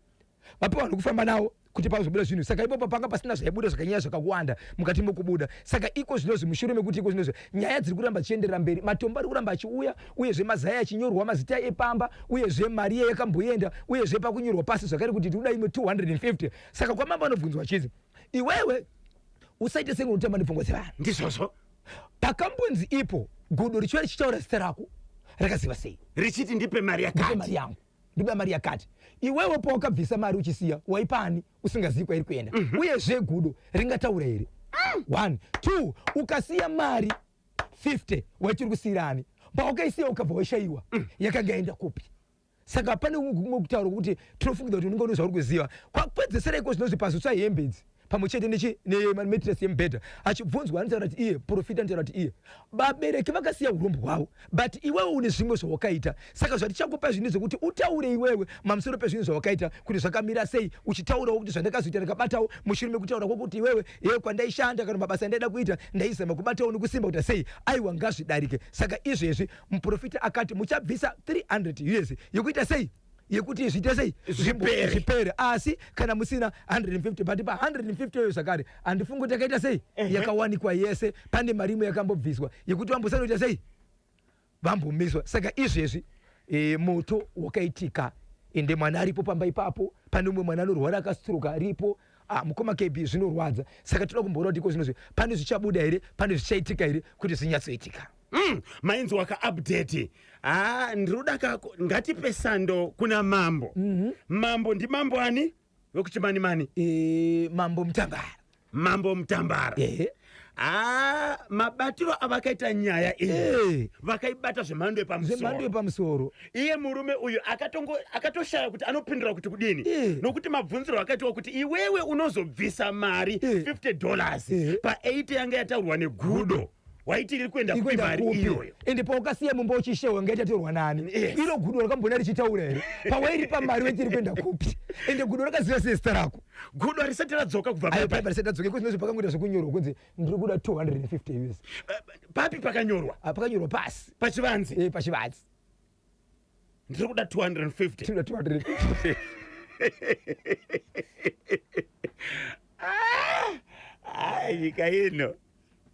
Speaker 3: vapiwa vanhu vekufamba navo kuti pazobuda zvinhu. Saka ipopo panga pasina zvaibuda zvakanyanya zvakawanda mukati mokubuda. Saka iko zvinozvi, mushure mekuti iko zvinozvi nyaya dziri kuramba dzichienderera mberi, matombo ari kuramba achiuya, uyezve mazai achinyorwa mazita epamba, uyezve mari iye yakamboenda, uyezve pakunyorwa pasi zvakare kuti tikuda imwe 250. Saka kwamambo anobvunzwa chizi, iwewe usaite senge unotamba nepfungwa dzevanhu.
Speaker 2: Ndizvozvo.
Speaker 3: Pakambonzi ipo gudo richiuya richitaura zita rako, rakaziva sei?
Speaker 2: Richiti ndipe mari
Speaker 3: ndipe
Speaker 2: yakati.
Speaker 3: Mari yangu, ndipe mari yakati. Iwewe pawakabvisa mari uchisiya, waipani usingazivi kwairi kuenda? Uyezve gudo ringataura here? One, two, ukasiya mari 50, waitiri kusiyirani? Pawakaisiya ukabva waishayiwa, yakanga yaenda kupi? Saka pane kumwe kutaura kwekuti tinofungidza kuti unenge une zvauri kuziva. Kwapedzesera iko zvinozvi pazotsva hembe idzi pamwe chete nematiresi yemubhedha, achibvunzwa anotaura kuti iye profita anotaura kuti iye vabereki vakasiya urombo hwavo, but iwewe une zvimwe zvawakaita. Saka zvatichakupa zvinhu zvekuti utaure iwewe mamusoro pezvinhu zvawakaita kuti zvakamira sei, uchitaurawo kuti zvandakazoita ndakabatawo, mushure mekutaura kwokuti iwewe ye kwandaishanda kana mabasa andaida kuita, ndaizama kubatawo nekusimba kuita sei. Aiwa, ngazvidarike. Saka izvezvi muprofita akati muchabvisa 300 US yekuita sei, yekuti zviite sei?
Speaker 2: Zvipere.
Speaker 3: Zvipere. Asi kana musina 150, but pa150 iyoyo zvakare handifungi kuti yakaita sei, yakawanikwa yese. Pane mari imwe yakambobviswa yekuti vambosanoita sei, vambomiswa. Saka izvezvi moto wakaitika, ende mwana aripo pamba ipapo. Pane umwe mwana anorwara akastroke aripo. Mukoma KB, zvinorwadza. Saka toda kumboona kuti iko zvinozvi pane zvichabuda here, pane zvichaitika here kuti zvinyatsoitika.
Speaker 2: Mainzwa kaupdate. Ha, ndiroda kako, ngatipe sando kuna mambo. Mambo ndimambo ani wekuChimanimani?
Speaker 3: Mambo Mutambara.
Speaker 2: Mambo Mutambara. Ha, mabatiro avakaita nyaya iyi, vakaibata zvemhando
Speaker 3: zvemhando
Speaker 2: yepamusoro.
Speaker 3: Yepamusoro.
Speaker 2: Iye murume uyu akatoshaya kuti anopindura kuti kudini, nokuti mabvunziro akaitwa kuti iwewe unozobvisa mari $50 pa8 yanga yataurwa negudo. Waiti iri kuenda kupi
Speaker 3: Ikuenda
Speaker 2: mari
Speaker 3: kupi?
Speaker 2: iyoyo?
Speaker 3: Ende paukasiya mumba uchishewa ngaitatorwa nani?
Speaker 2: Yes.
Speaker 3: Iro gudo rakambona richitaura here pawairipa mari waiti iri kuenda kupi? Ende gudo rakaziva sei zita rako?
Speaker 2: Gudo harisati radzoka kubva
Speaker 3: Ayo
Speaker 2: paipai.
Speaker 3: paipa risati radzoka. Iko pakangoita zvekunyorwa kunzi ndiri kuda 250 US.
Speaker 2: Papi pakanyorwa?
Speaker 3: Ah, pakanyorwa pasi.
Speaker 2: Pachivanze?
Speaker 3: Pachivanze.
Speaker 2: Ndiri kuda 250.
Speaker 3: Tiri kuda 250.
Speaker 2: Ah, nyika ino,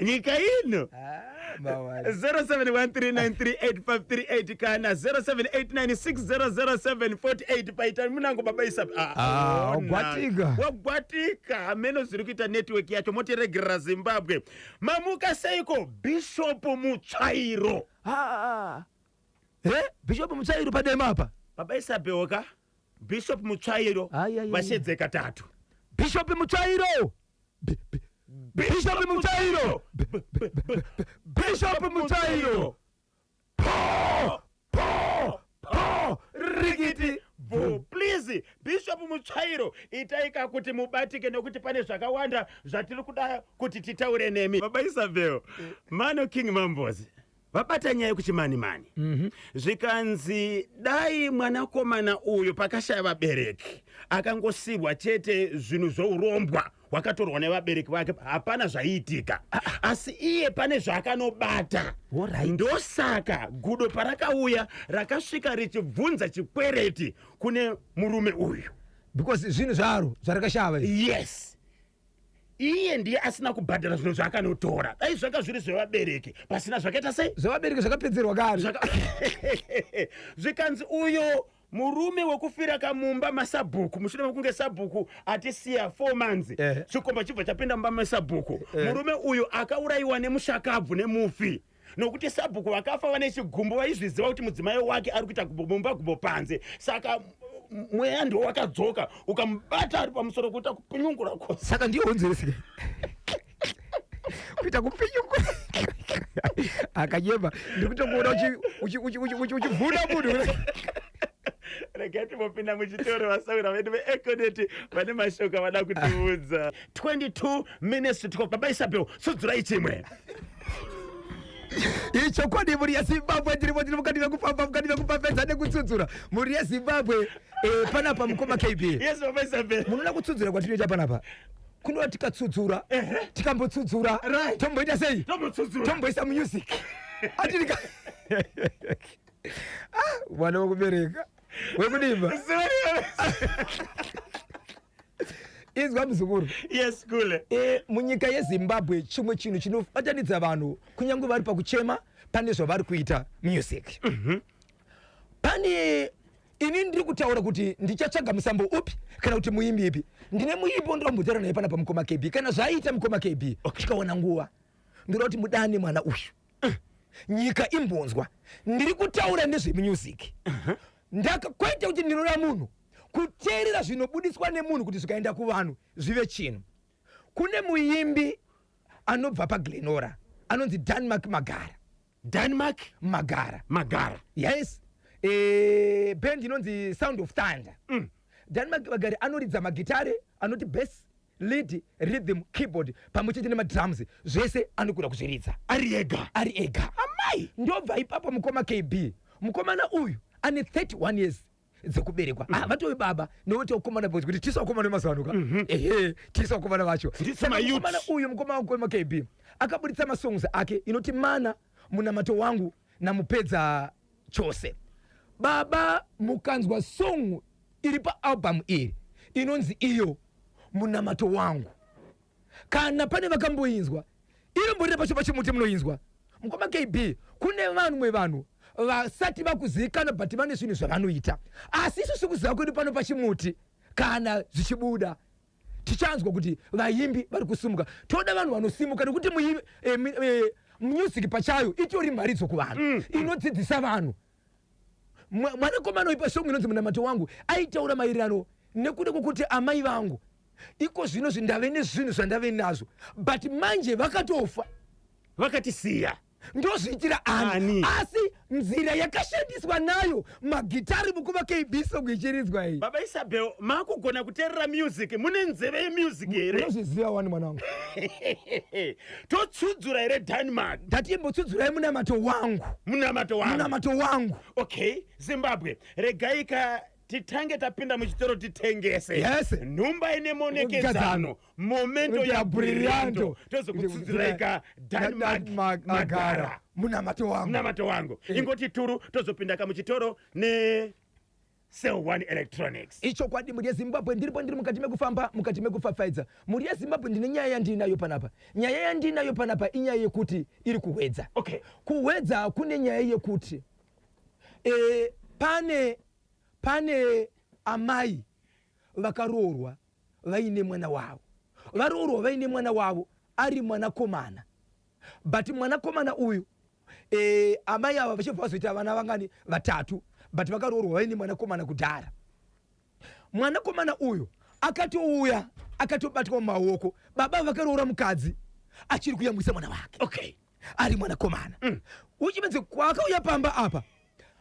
Speaker 2: nyika ino.
Speaker 3: Ah, mawari.
Speaker 2: 0713938538 kana 0789600748. Paita munango baba Isa.
Speaker 3: Ah, wagwatika.
Speaker 2: Wagwatika hameno zviri kuita network yacho. Motiregerera Zimbabwe. Mamuka seiko, Bishop Mutsvairo?
Speaker 3: Ah, Bishop Mutsvairo padema apa.
Speaker 2: Baba Isabel, Bishop Mutsvairo.
Speaker 3: Ai, ai, ai.
Speaker 2: Vashedzeka tatu.
Speaker 3: Bishop Mutsvairo. Bishop Mutsvairo. Bishop Mutsvairo. Po po po rikiti.
Speaker 2: Bvu. Please, Bishop Mutsvairo, itaika kuti mubatike nekuti pane zvakawanda zvatiri kuda kuti titaure nemi. Baba Isabel, Mano King Mambos vabata nyaya yekuchimani mani. Zvikanzi dai mwanakomana uyu pakashaya vabereki akangosirwa chete zvinhu zvourombwa hwakatorwa nevabereki vake, hapana zvaiitika, asi iye pane zvaakanobata.
Speaker 3: Alright.
Speaker 2: Ndosaka gudo parakauya rakasvika richibvunza chikwereti kune murume uyu.
Speaker 3: Because zvinhu zvaro zvarakashava izvi.
Speaker 2: Yes, iye ndiye asina kubhadhara zvinhu zvaakanotora. Dai zvanga zviri zvevabereki pasina zvakaita sei?
Speaker 3: Zvevabereki zvakapedzerwa kare.
Speaker 2: Zvikanzi uyo murume wekufira kamumba masabhuku mushure mekunge sabhuku atisiya 4 months, chikomba chibva chapinda mumba mesabhuku. Murume uyu akaurayiwa nemushakabvu nemufi, nokuti sabhuku vakafa vane chigumbu, vaizviziva kuti mudzimai wake ari kuita gumbo mumba gumbo panze. Saka mweya ndiwo wakadzoka ukamubata ari pamusoro kuita kupinyungura kwose.
Speaker 3: Saka ndiyo honzeresi kuita kupinyungura. Akanyema, ndikutokuona uchivhuna munhu.
Speaker 2: Regai timbopinda muchitoro. Vasaura vedu veEconet vane mashoko avada kutiudza. 22 minutes to 12. Baba Isabel, sudzurai chimwe.
Speaker 3: Ichokwadi, mhuri yeZimbabwe, ndirimo, ndiri mukati mekufamba, mukati mekupapedza nekutsudzura mhuri yeZimbabwe. Panapa mukoma KB.
Speaker 2: Yes, baba Isabel.
Speaker 3: Munoona kutsudzura kwatinoita panapa kunova tikatsudzura, tikambotsudzura, tomboita sei?
Speaker 2: Tombotsudzura.
Speaker 3: Tomboisa music atirika. Ah, mwana wekubereka wekudimba. Inzwa muzukuru.
Speaker 2: Yes, kule.
Speaker 3: Munyika yeZimbabwe chimwe chinhu chinobatanidza vanhu kunyange vari pakuchema pane zvavari kuita music. Pane ini ndiri kutaura kuti ndichatsvaga musambo upi kana kuti muimbi ipi. Ndine muimbi wandinombotara naye panapa, mukoma KB. Kana zvaiita, mukoma KB, tikawana nguva ndoda kuti mudane mwana uyu, nyika imbonzwa. Ndiri kutaura nezvemusic. Ndaka kwete kuti ndinoda munhu kuteerera zvinobudiswa nemunhu kuti zvikaenda kuvanhu zvive chinhu. Kune muimbi anobva paGlenora anonzi Danmark Magara.
Speaker 2: Danmark
Speaker 3: Magara.
Speaker 2: Magara.
Speaker 3: Yes, band inonzi Sound of Thunder. Danmark Magara anoridza magitare anoti bass, lead, rhythm, keyboard pamwe chete nemadrums. Zvese anogona kuzviridza.
Speaker 2: Ari ega?
Speaker 3: Ari ega.
Speaker 2: Amai.
Speaker 3: Ndobva ipapo, mukoma KB, mukomana uyu ane 31 years dzekuberekwa. Ah, vatove baba nokuti vakomana, kuti tisu vakomana vemazuva ano ka. Ehe, tisu vakomana vacho.
Speaker 2: Ndisu
Speaker 3: Saka
Speaker 2: mayouth.
Speaker 3: mukomana uyu, mukoma KB, akabuditsa masongs ake inoti Mana, Munamato Wangu naMupedza Chose. Baba, mukanzwa song iri paalbum iri inonzi iyo Munamato Wangu, kana pane vakamboinzwa, inomborira pacho pachimuti munoinzwa. Mukoma KB, kune vamwe vanhu vasati vakuzivikana but vane zvinhu zvavanoita, asi isusu kuziva kwedu pano pachimuti, kana zvichibuda tichanzwa kuti vaimbi vari kusimuka. Toda vanhu vanosimuka nekuti music pachayo itori mharidzo kuvanhu inodzidzisa vanhu. Mwanakomana uyu pasong inonzi Munamato Wangu aitaura maererano nekuda kwokuti amai vangu iko zvino zvindave nezvinhu zvandave nazvo, but manje vakatofa.
Speaker 2: Vakatisiya.
Speaker 3: Ndozviitira ani?
Speaker 2: Ani?
Speaker 3: Asi nzira yakashandiswa nayo magitari mukuma KB song ichiridzwa iyi.
Speaker 2: Baba Isabel, makugona kuteerera music, mune nzeve yemusic here?
Speaker 3: Unozviziva wani, mwana wangu.
Speaker 2: Totsudzura here Denmark?
Speaker 3: Ndati imbotsudzurai munamato wangu.
Speaker 2: Munamato wangu.
Speaker 3: Munamato wangu.
Speaker 2: Okay, Zimbabwe, regai ka titange tapinda muchitoro titengese.
Speaker 3: Yes.
Speaker 2: Nhumba ine monekedzano, momento ya brillianto, tozokutsudzirai ka Denmark Magara.
Speaker 3: Munamato wangu.
Speaker 2: Munamato wangu. Ingoti turu, tozopinda kamuchitoro ne Cell One Electronics.
Speaker 3: Ichokwadi, mhuri yeZimbabwe, ndiripo, ndiri mukati mekufamba, mukati mekupfapfaidza. Mhuri yeZimbabwe, ndine nyaya yandinayo panapa. Nyaya yandinayo panapa inyaya yekuti iri kuHwedza. KuHwedza kune nyaya yekuti pane amai vakaroorwa vaine mwana wavo. Varoorwa vaine mwana wavo ari mwanakomana, but mwanakomana uyu amai ava vachibva vazoita vana vangani? Vatatu. But vakaroorwa vaine mwanakomana kudhara. Mwanakomana uyu akatouya akatobatwa mumaoko. Baba vakaroora mukadzi achiri kuyamwisa mwana wake ari mwanakomana. Uchimedze kwakauya pamba apa,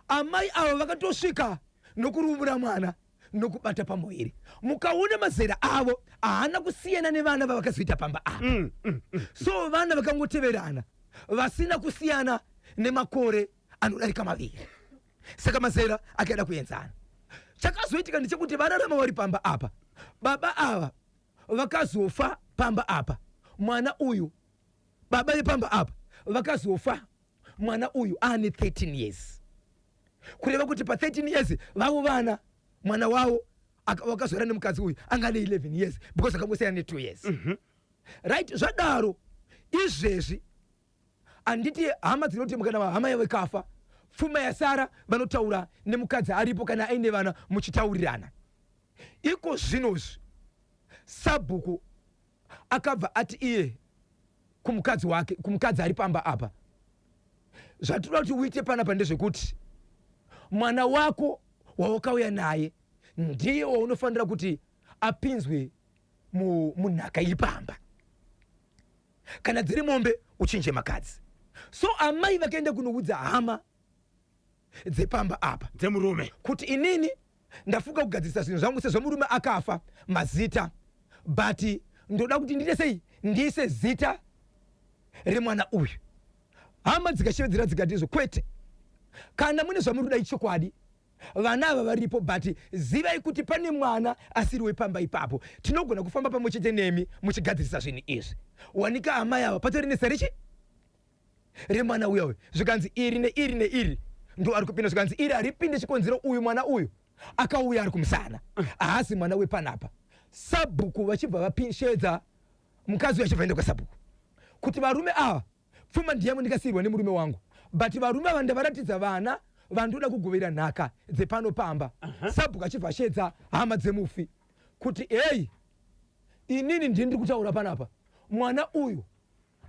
Speaker 3: amai ava vakatosvika nokurumura mwana nokubata pamuviri. Mukaona mazera avo haana kusiyana nevana vavakazoita pamba apa. So vana vakangoteverana vasina kusiyana nemakore anodarika 2, saka mazera akaenda kuenzana. Chakazoitika ndechekuti vararama vari pamba apa, baba ava vakazofa pamba apa mwana uyu, baba vepamba apa vakazofa mwana uyu aane 13 years, kureva kuti pa13 years vavo vana, mwana wavo wakazora nemukadzi uyu anga ane 11 years, because akangosiyana ne2 years. Right, zvadaro izvezvi, handiti hama dzinoti kana hama yavo ikafa, pfuma yasara, vanotaura nemukadzi aripo kana aine vana, muchitaurirana. Iko zvinozvi sabhuku akabva ati iye kumukadzi wake, kumukadzi ari pamba apa, "Zvatinoda kuti uite panapa ndezvekuti mwana wako wawakauya naye ndiye waunofanira kuti apinzwe munhaka iri pamba. Kana dziri mombe, uchinje makadzi." So amai vakaenda kunoudza hama dzepamba apa
Speaker 2: dzemurume
Speaker 3: kuti, "Inini ndafunga kugadzirisa zvinhu zvangu sezvo murume akafa mazita, but ndoda kuti ndiite sei, ndiise zita remwana uyu." Hama dzikashevedzera dzikati izvo kwete, kana mune zvamuri kuda ichokwadi, vana ava varipo, but zivai kuti pane mwana asiri wepamba ipapo. Tinogona kufamba pamwe chete nemi muchigadzirisa zvinhu izvi. Wanika amai ava patori nezita rechi remwana uya uyu. Zvikanzi iri neiri neiri ndo ari kupinda. Zvikanzi iri haripinde, chikonzero uyu mwana uyu akauya ari kumusana, haasi mwana wepanapa. Sabhuku vachibva vapishedza mukadzi uyu, achibva enda kwasabhuku kuti, "Varume ava, pfuma ndiyamwe ndikasiyirwa nemurume wangu, but varume ava ndavaratidza vana vandoda kugovera nhaka dzepano pamba." Sabhuku achibva ashedza hama dzemufi kuti, "Hei, inini ndini ndiri kutaura panapa. Mwana uyu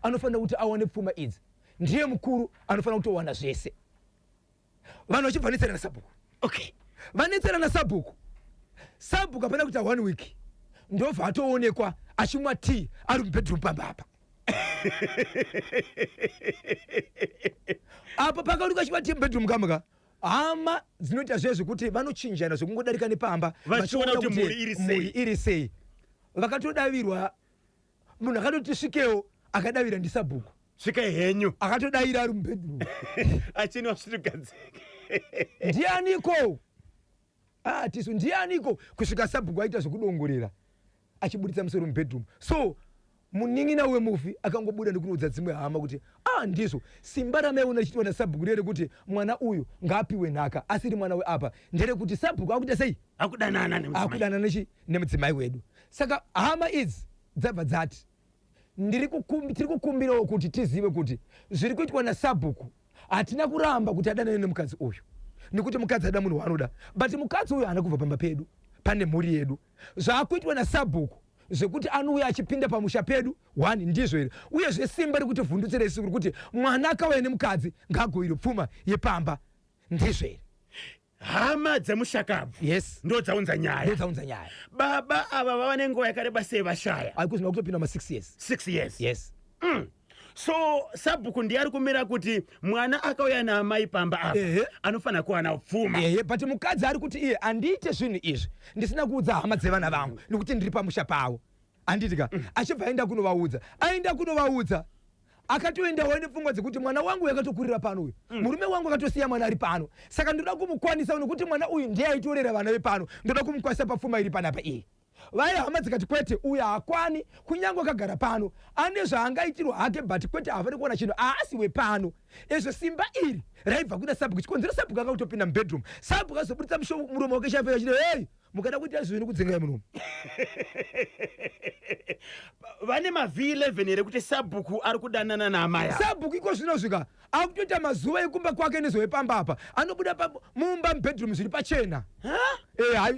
Speaker 3: anofanira kuti awane pfuma idzi, ndiye mukuru, anofanira kutowana zvese." Vanhu vachibva netsera nasabhuku. Vanetsera nasabhuku, sabhuku hapana kuita one week, ndobva atoonekwa achimwa tea ari mubedroom pamba apa. Apo pakaonekwa achimwa tea mubedroom kamuka, hama dzinoita zviye zvekuti vanochinjana zvekungodarika nepamba
Speaker 2: vachiona kuti mhuri iri sei.
Speaker 3: Mhuri iri sei. Vakatodavirwa, munhu akatoti svikewo akadavira ndisabhuku.
Speaker 2: Svikai henyu.
Speaker 3: Akatodayira ari mubedroom
Speaker 2: achinwa svitugadzike.
Speaker 3: "Ndianiko?" "Ah, tisu." "Ndianiko?" Kusvika sabhuku aita zvekudongorera achibuditsa musoro mubedroom. So munin'ina wemufi akangobuda nekunoudza dzimwe hama kuti, "Ah, ndizvo simba ramaiona richiitwa nasabhuku rerekuti mwana uyu ngaapiwe nhaka asiri mwana weapa, nderekuti sabhuku akuita sei?"
Speaker 2: Akudanana nemudzimai.
Speaker 3: Akudanana nemudzimai wedu. Saka hama idzi dzabva dzati, "Tiri kukumbirawo kuti tizive kuti zviri kuitwa nasabhuku, hatina kuramba kuti adanane nemukadzi uyu, nekuti mukadzi ada munhu waanoda, but mukadzi uyu haana kubva pamba pedu, pane mhuri yedu. Zvaakuitwa nasabhuku zvekuti anouya achipinda pamusha pedu one, ndizvo here? Uyezve simba rekuti vhundutsira isu kuti mwana akauya nemukadzi ngaagoverwe pfuma yepamba, ndizvo here?"
Speaker 2: Hama dzemushakabvu ndo dzaunza nyaya.
Speaker 3: Ndodzaunza nyaya.
Speaker 2: Baba ava vava nenguva yakareba sei vashaya?
Speaker 3: Aikuzvina kutopinda ma6 years.
Speaker 2: 6 years.
Speaker 3: Yes.
Speaker 2: So sabhuku ndiye ari kumira kuti mwana akauya naamai pamba apa anofanira kuwana pfuma.
Speaker 3: Ehe, but mukadzi ari kuti iye handiite zvinhu izvi ndisina kuudza hama dzevana vangu nekuti ndiri pamusha pavo, handiti ka? Achibva aenda kunovaudza, aenda kunovaudza, akatoendawo nepfungwa dzekuti mwana wangu uyu akatokurira pano uyu, murume wangu akatosiya mwana ari pano, saka ndoda kumukwanisa nekuti mwana uyu ndiye aitorera vana vepano, ndoda kumukwanisa papfuma iri panapa iyi. Vaya hama dzikati kwete, uyu haakwani, kunyange akagara pano ane zvaangaitirwa hake, but kwete, haafani kuona chinhu, haasi wepano. Ezvo simba iri raibva kuna sabhuku. Chikonzero sabhuku akakutopinda mubedroom, sabhuku azobudisa muromo wake chaipo achiti, "Hei, mukada kuita zvinhu kudzingai munomu."
Speaker 2: Vane mav11 here kuti sabhuku ari kudanana naamai ava?
Speaker 3: Sabhuku iko zvinosvika akutoita mazuva ekumba kwake nezowepamba apa, anobuda mumba mubedroom zviri pachena.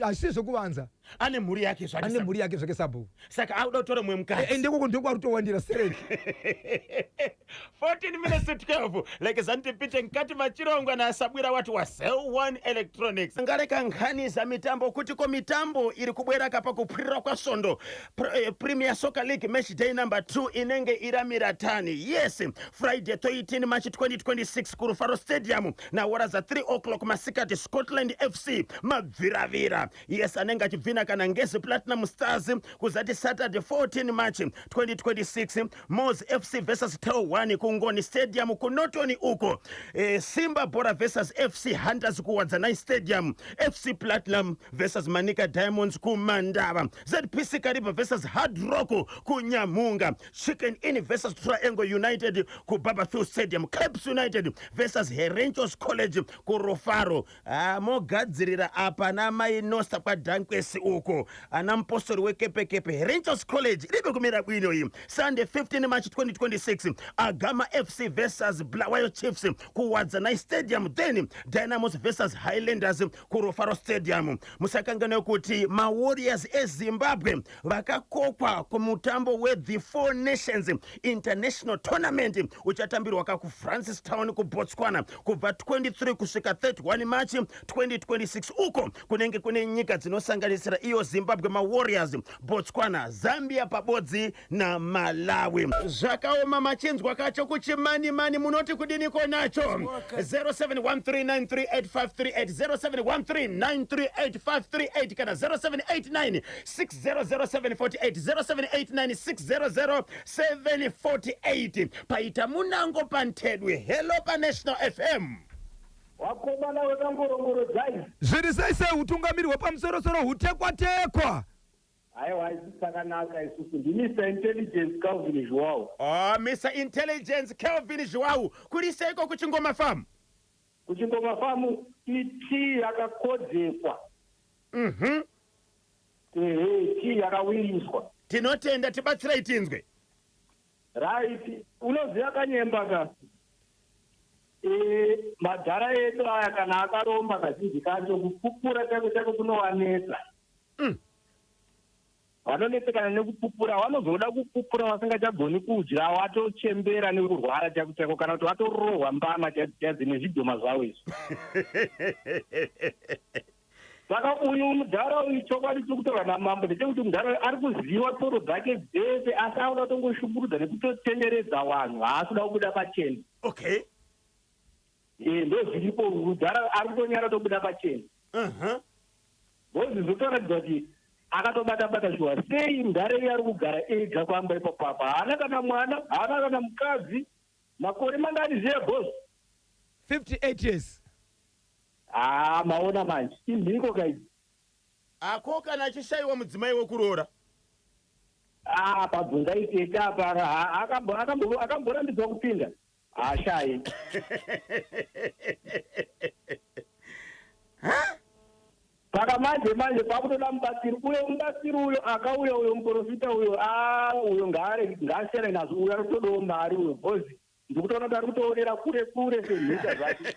Speaker 3: Hazvisi zvokuvanza.
Speaker 2: Ane mhuri yake zvake.
Speaker 3: Ane mhuri yake zvake sabhuku.
Speaker 2: Saka akuda kutora mumwe mukadzi.
Speaker 3: Ndekoko ndokwaari kutowandira sereki.
Speaker 2: 14 minutes to 12, lekezani tipite mkati machirongwa nasabwira wati wa Cell One Electronics. Ngareka nkhani za mitambo, kuti ko mitambo iri kubweraka pakuphwirira kwasvondo. Premier Soccer League match day number 2 inenge iramira tani. Yes, Friday 13 March 2026 kuRufaro Stadium nawora za 3 o'clock masikati, Scotland FC mabviravira, yes, anenge achibvina kana Ngezi Platinum Stars. Kuzati Saturday 14 March 2026, Mos FC versus Tel 1 kuNgoni Stadium kuNorton uko. Simba Bora versus FC Hunters kuWadzanai Stadium. FC Platinum versus Manica Diamonds kuMandava. ZPC Kariba versus Hard Rock kuNyamunga. Chicken Inn versus Triangle United kuBarbourfields Stadium. Caps United versus Herentals College kuRufaro. Ah, mogadzirira apa namai Nosta kwaDhankwesi uko, ana mupostori wekepekepe. Herentals College iribe kumira bwino iyi. Sunday 15 March 2026, Agama FC versus Bulawayo Chiefs kuWadzanai Stadium, then Dynamos versus Highlanders kuRufaro Stadium. Musakanganwe kuti maWarriors eZimbabwe vakakokwa kumutambo weThe Four Nations International Tournament uchatambirwa kakuFrancistown kuBotswana kubva 23 kusvika 31 March 2026. Uko kunenge kune nyika dzinosanganisira iyo Zimbabwe maWarriors, Botswana, Zambia pabodzi naMalawi. Zvakaoma, machinzwa kacho kuchimanimani, munoti kudiniko nacho? 0713938538, 0713938538 kana 0789 600748, 0789 600748. Paita munango pantedwe. Hello paNational FM.
Speaker 4: Wakomana wekangorongoro dzai.
Speaker 3: Zviri sei sei, utungamiri hwepamusorosoro hutekwa-tekwa?
Speaker 4: Haiwa, isusu takanaka isusu. NdiMr Intelligence Calvin Zhuwao.
Speaker 2: Oh, Mr Intelligence Kelvin Zhuwau, kuri seiko kuChingoma Farm?
Speaker 4: KuChingoma Farm itii yakakodzekwa. Ehe, tii yakawiriswa.
Speaker 2: Tinotenda, tibatsirai tinzwe.
Speaker 4: Right, unoziva kanyemba ka, madhara edu aya kana akaromba kazhinji kacho kupupura chaiko chaiko kunovanetsa. Vanonetsekana nekupupura, vanozoda kupupura vasingachagoni kudya, watochembera nekurwara chaiko chaiko, kana kuti watorohwa mbama chaidzo chaidzo nezvidhoma zvavo izvi. Saka uyu mudhara uyu, chokwadi chiri kutaurwa namambo ndechekuti mudhara uyu ari kuziva tsoro dzake dzese, asi akuda kutongoshungurudza nekutotenderedza vanhu, haasi kuda kubuda pachena. Ndo zviripo, mudhara ari kutonyara kutobuda pachena. Bhozi zvotoratidza kuti akatobata-bata shuwa. Sei mudhara iye ari kugara ega kwamba ipapo apa? Haana kana mwana, haana kana mukadzi. Makore mangani zviye, bhozi?
Speaker 3: 58 years.
Speaker 4: Haa, maona manje, imhiko kaidzi.
Speaker 2: Ako kana achishayiwa mudzimai wekuroora?
Speaker 4: Ah, pabvunza itete apa, akamborambidzwa kupinda, haashayi. Saka manje manje pakutoda mubatsiri uyo, mubatsiri uyo akauya uyo, muprofita uyo, a uyo ngaasiyane nazvo uyo, ari kutodawo mari uyo, bhozi ndikutoona kuti ari kutoonera kure kure semhika zvake.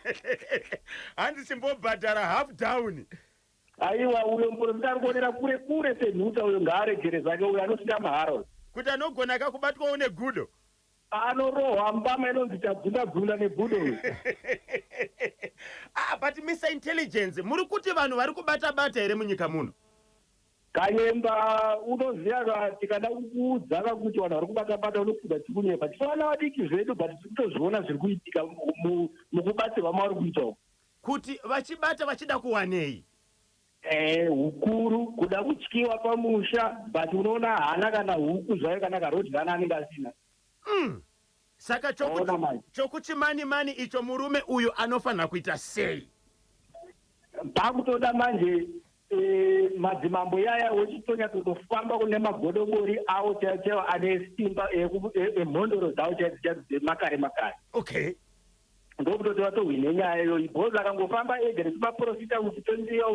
Speaker 2: Hanzi chimbobhadhara half down.
Speaker 4: Aiwa, uyo muprofita ari kuonera kure kure senhuta uyo, ngaaregere zvake uyo, anosvika mahara uyo.
Speaker 2: Kuti anogona akakubatwawo negudo.
Speaker 4: Anorohwa mbama inonzi chadzunda dzunda negudo uyo.
Speaker 2: Ah, but Mr Intelligence, muri kuti vanhu vari kubata bata here munyika muno?
Speaker 4: Kanyemba, unoziva ka, tikada kukuudza ka kuti vanhu vari kubata-bata, unofunga tikunyepa. Tisavana vadiki zvedu, but tiri kutozviona zviri kuitika mukubatsirwa mavari kuita uku.
Speaker 2: Kuti vachibata vachida kuwanei?
Speaker 4: Hukuru kuda kutyiwa pamusha, but unoona haana kana huku zvayo, kana karodhana anenge asina.
Speaker 2: Saka
Speaker 4: Waona manje.
Speaker 2: Chokuchimani mani icho, murume uyu anofanira kuita sei?
Speaker 4: Pakutoda manje madzimambo yaya wechitonyatotofamba kune magodobori avo chaivo chaivo ane simba emhondoro dzavo chaidzo chaidzo dzemakare makare. Ndokutoti vatohwine nyaya iyoyi, because akangofamba ega nechimaprofita kuti tondiya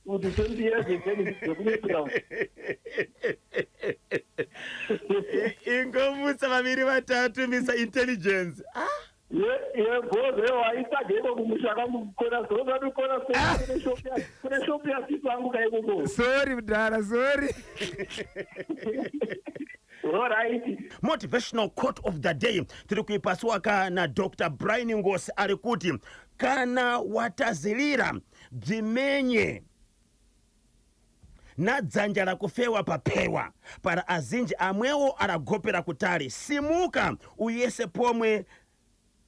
Speaker 4: kuti tondiya dzekunyepera.
Speaker 2: Ingomutsa vaviri vatatu, Mr Intelligence, ah.
Speaker 4: Yebhozo waitsvaga iko kumusha kwangu kona kona kune shopu yasisi vangu kaikoko.
Speaker 3: Sorry mudhara, sorry.
Speaker 4: Alright.
Speaker 2: Motivational quote of the day tiri kuipasiwaka naDr Brian Ngosi, ari kuti kana watazirira bzimenye nadzanja rakufewa papewa para azinji amwewo aragopera kutali, simuka uyese pomwe,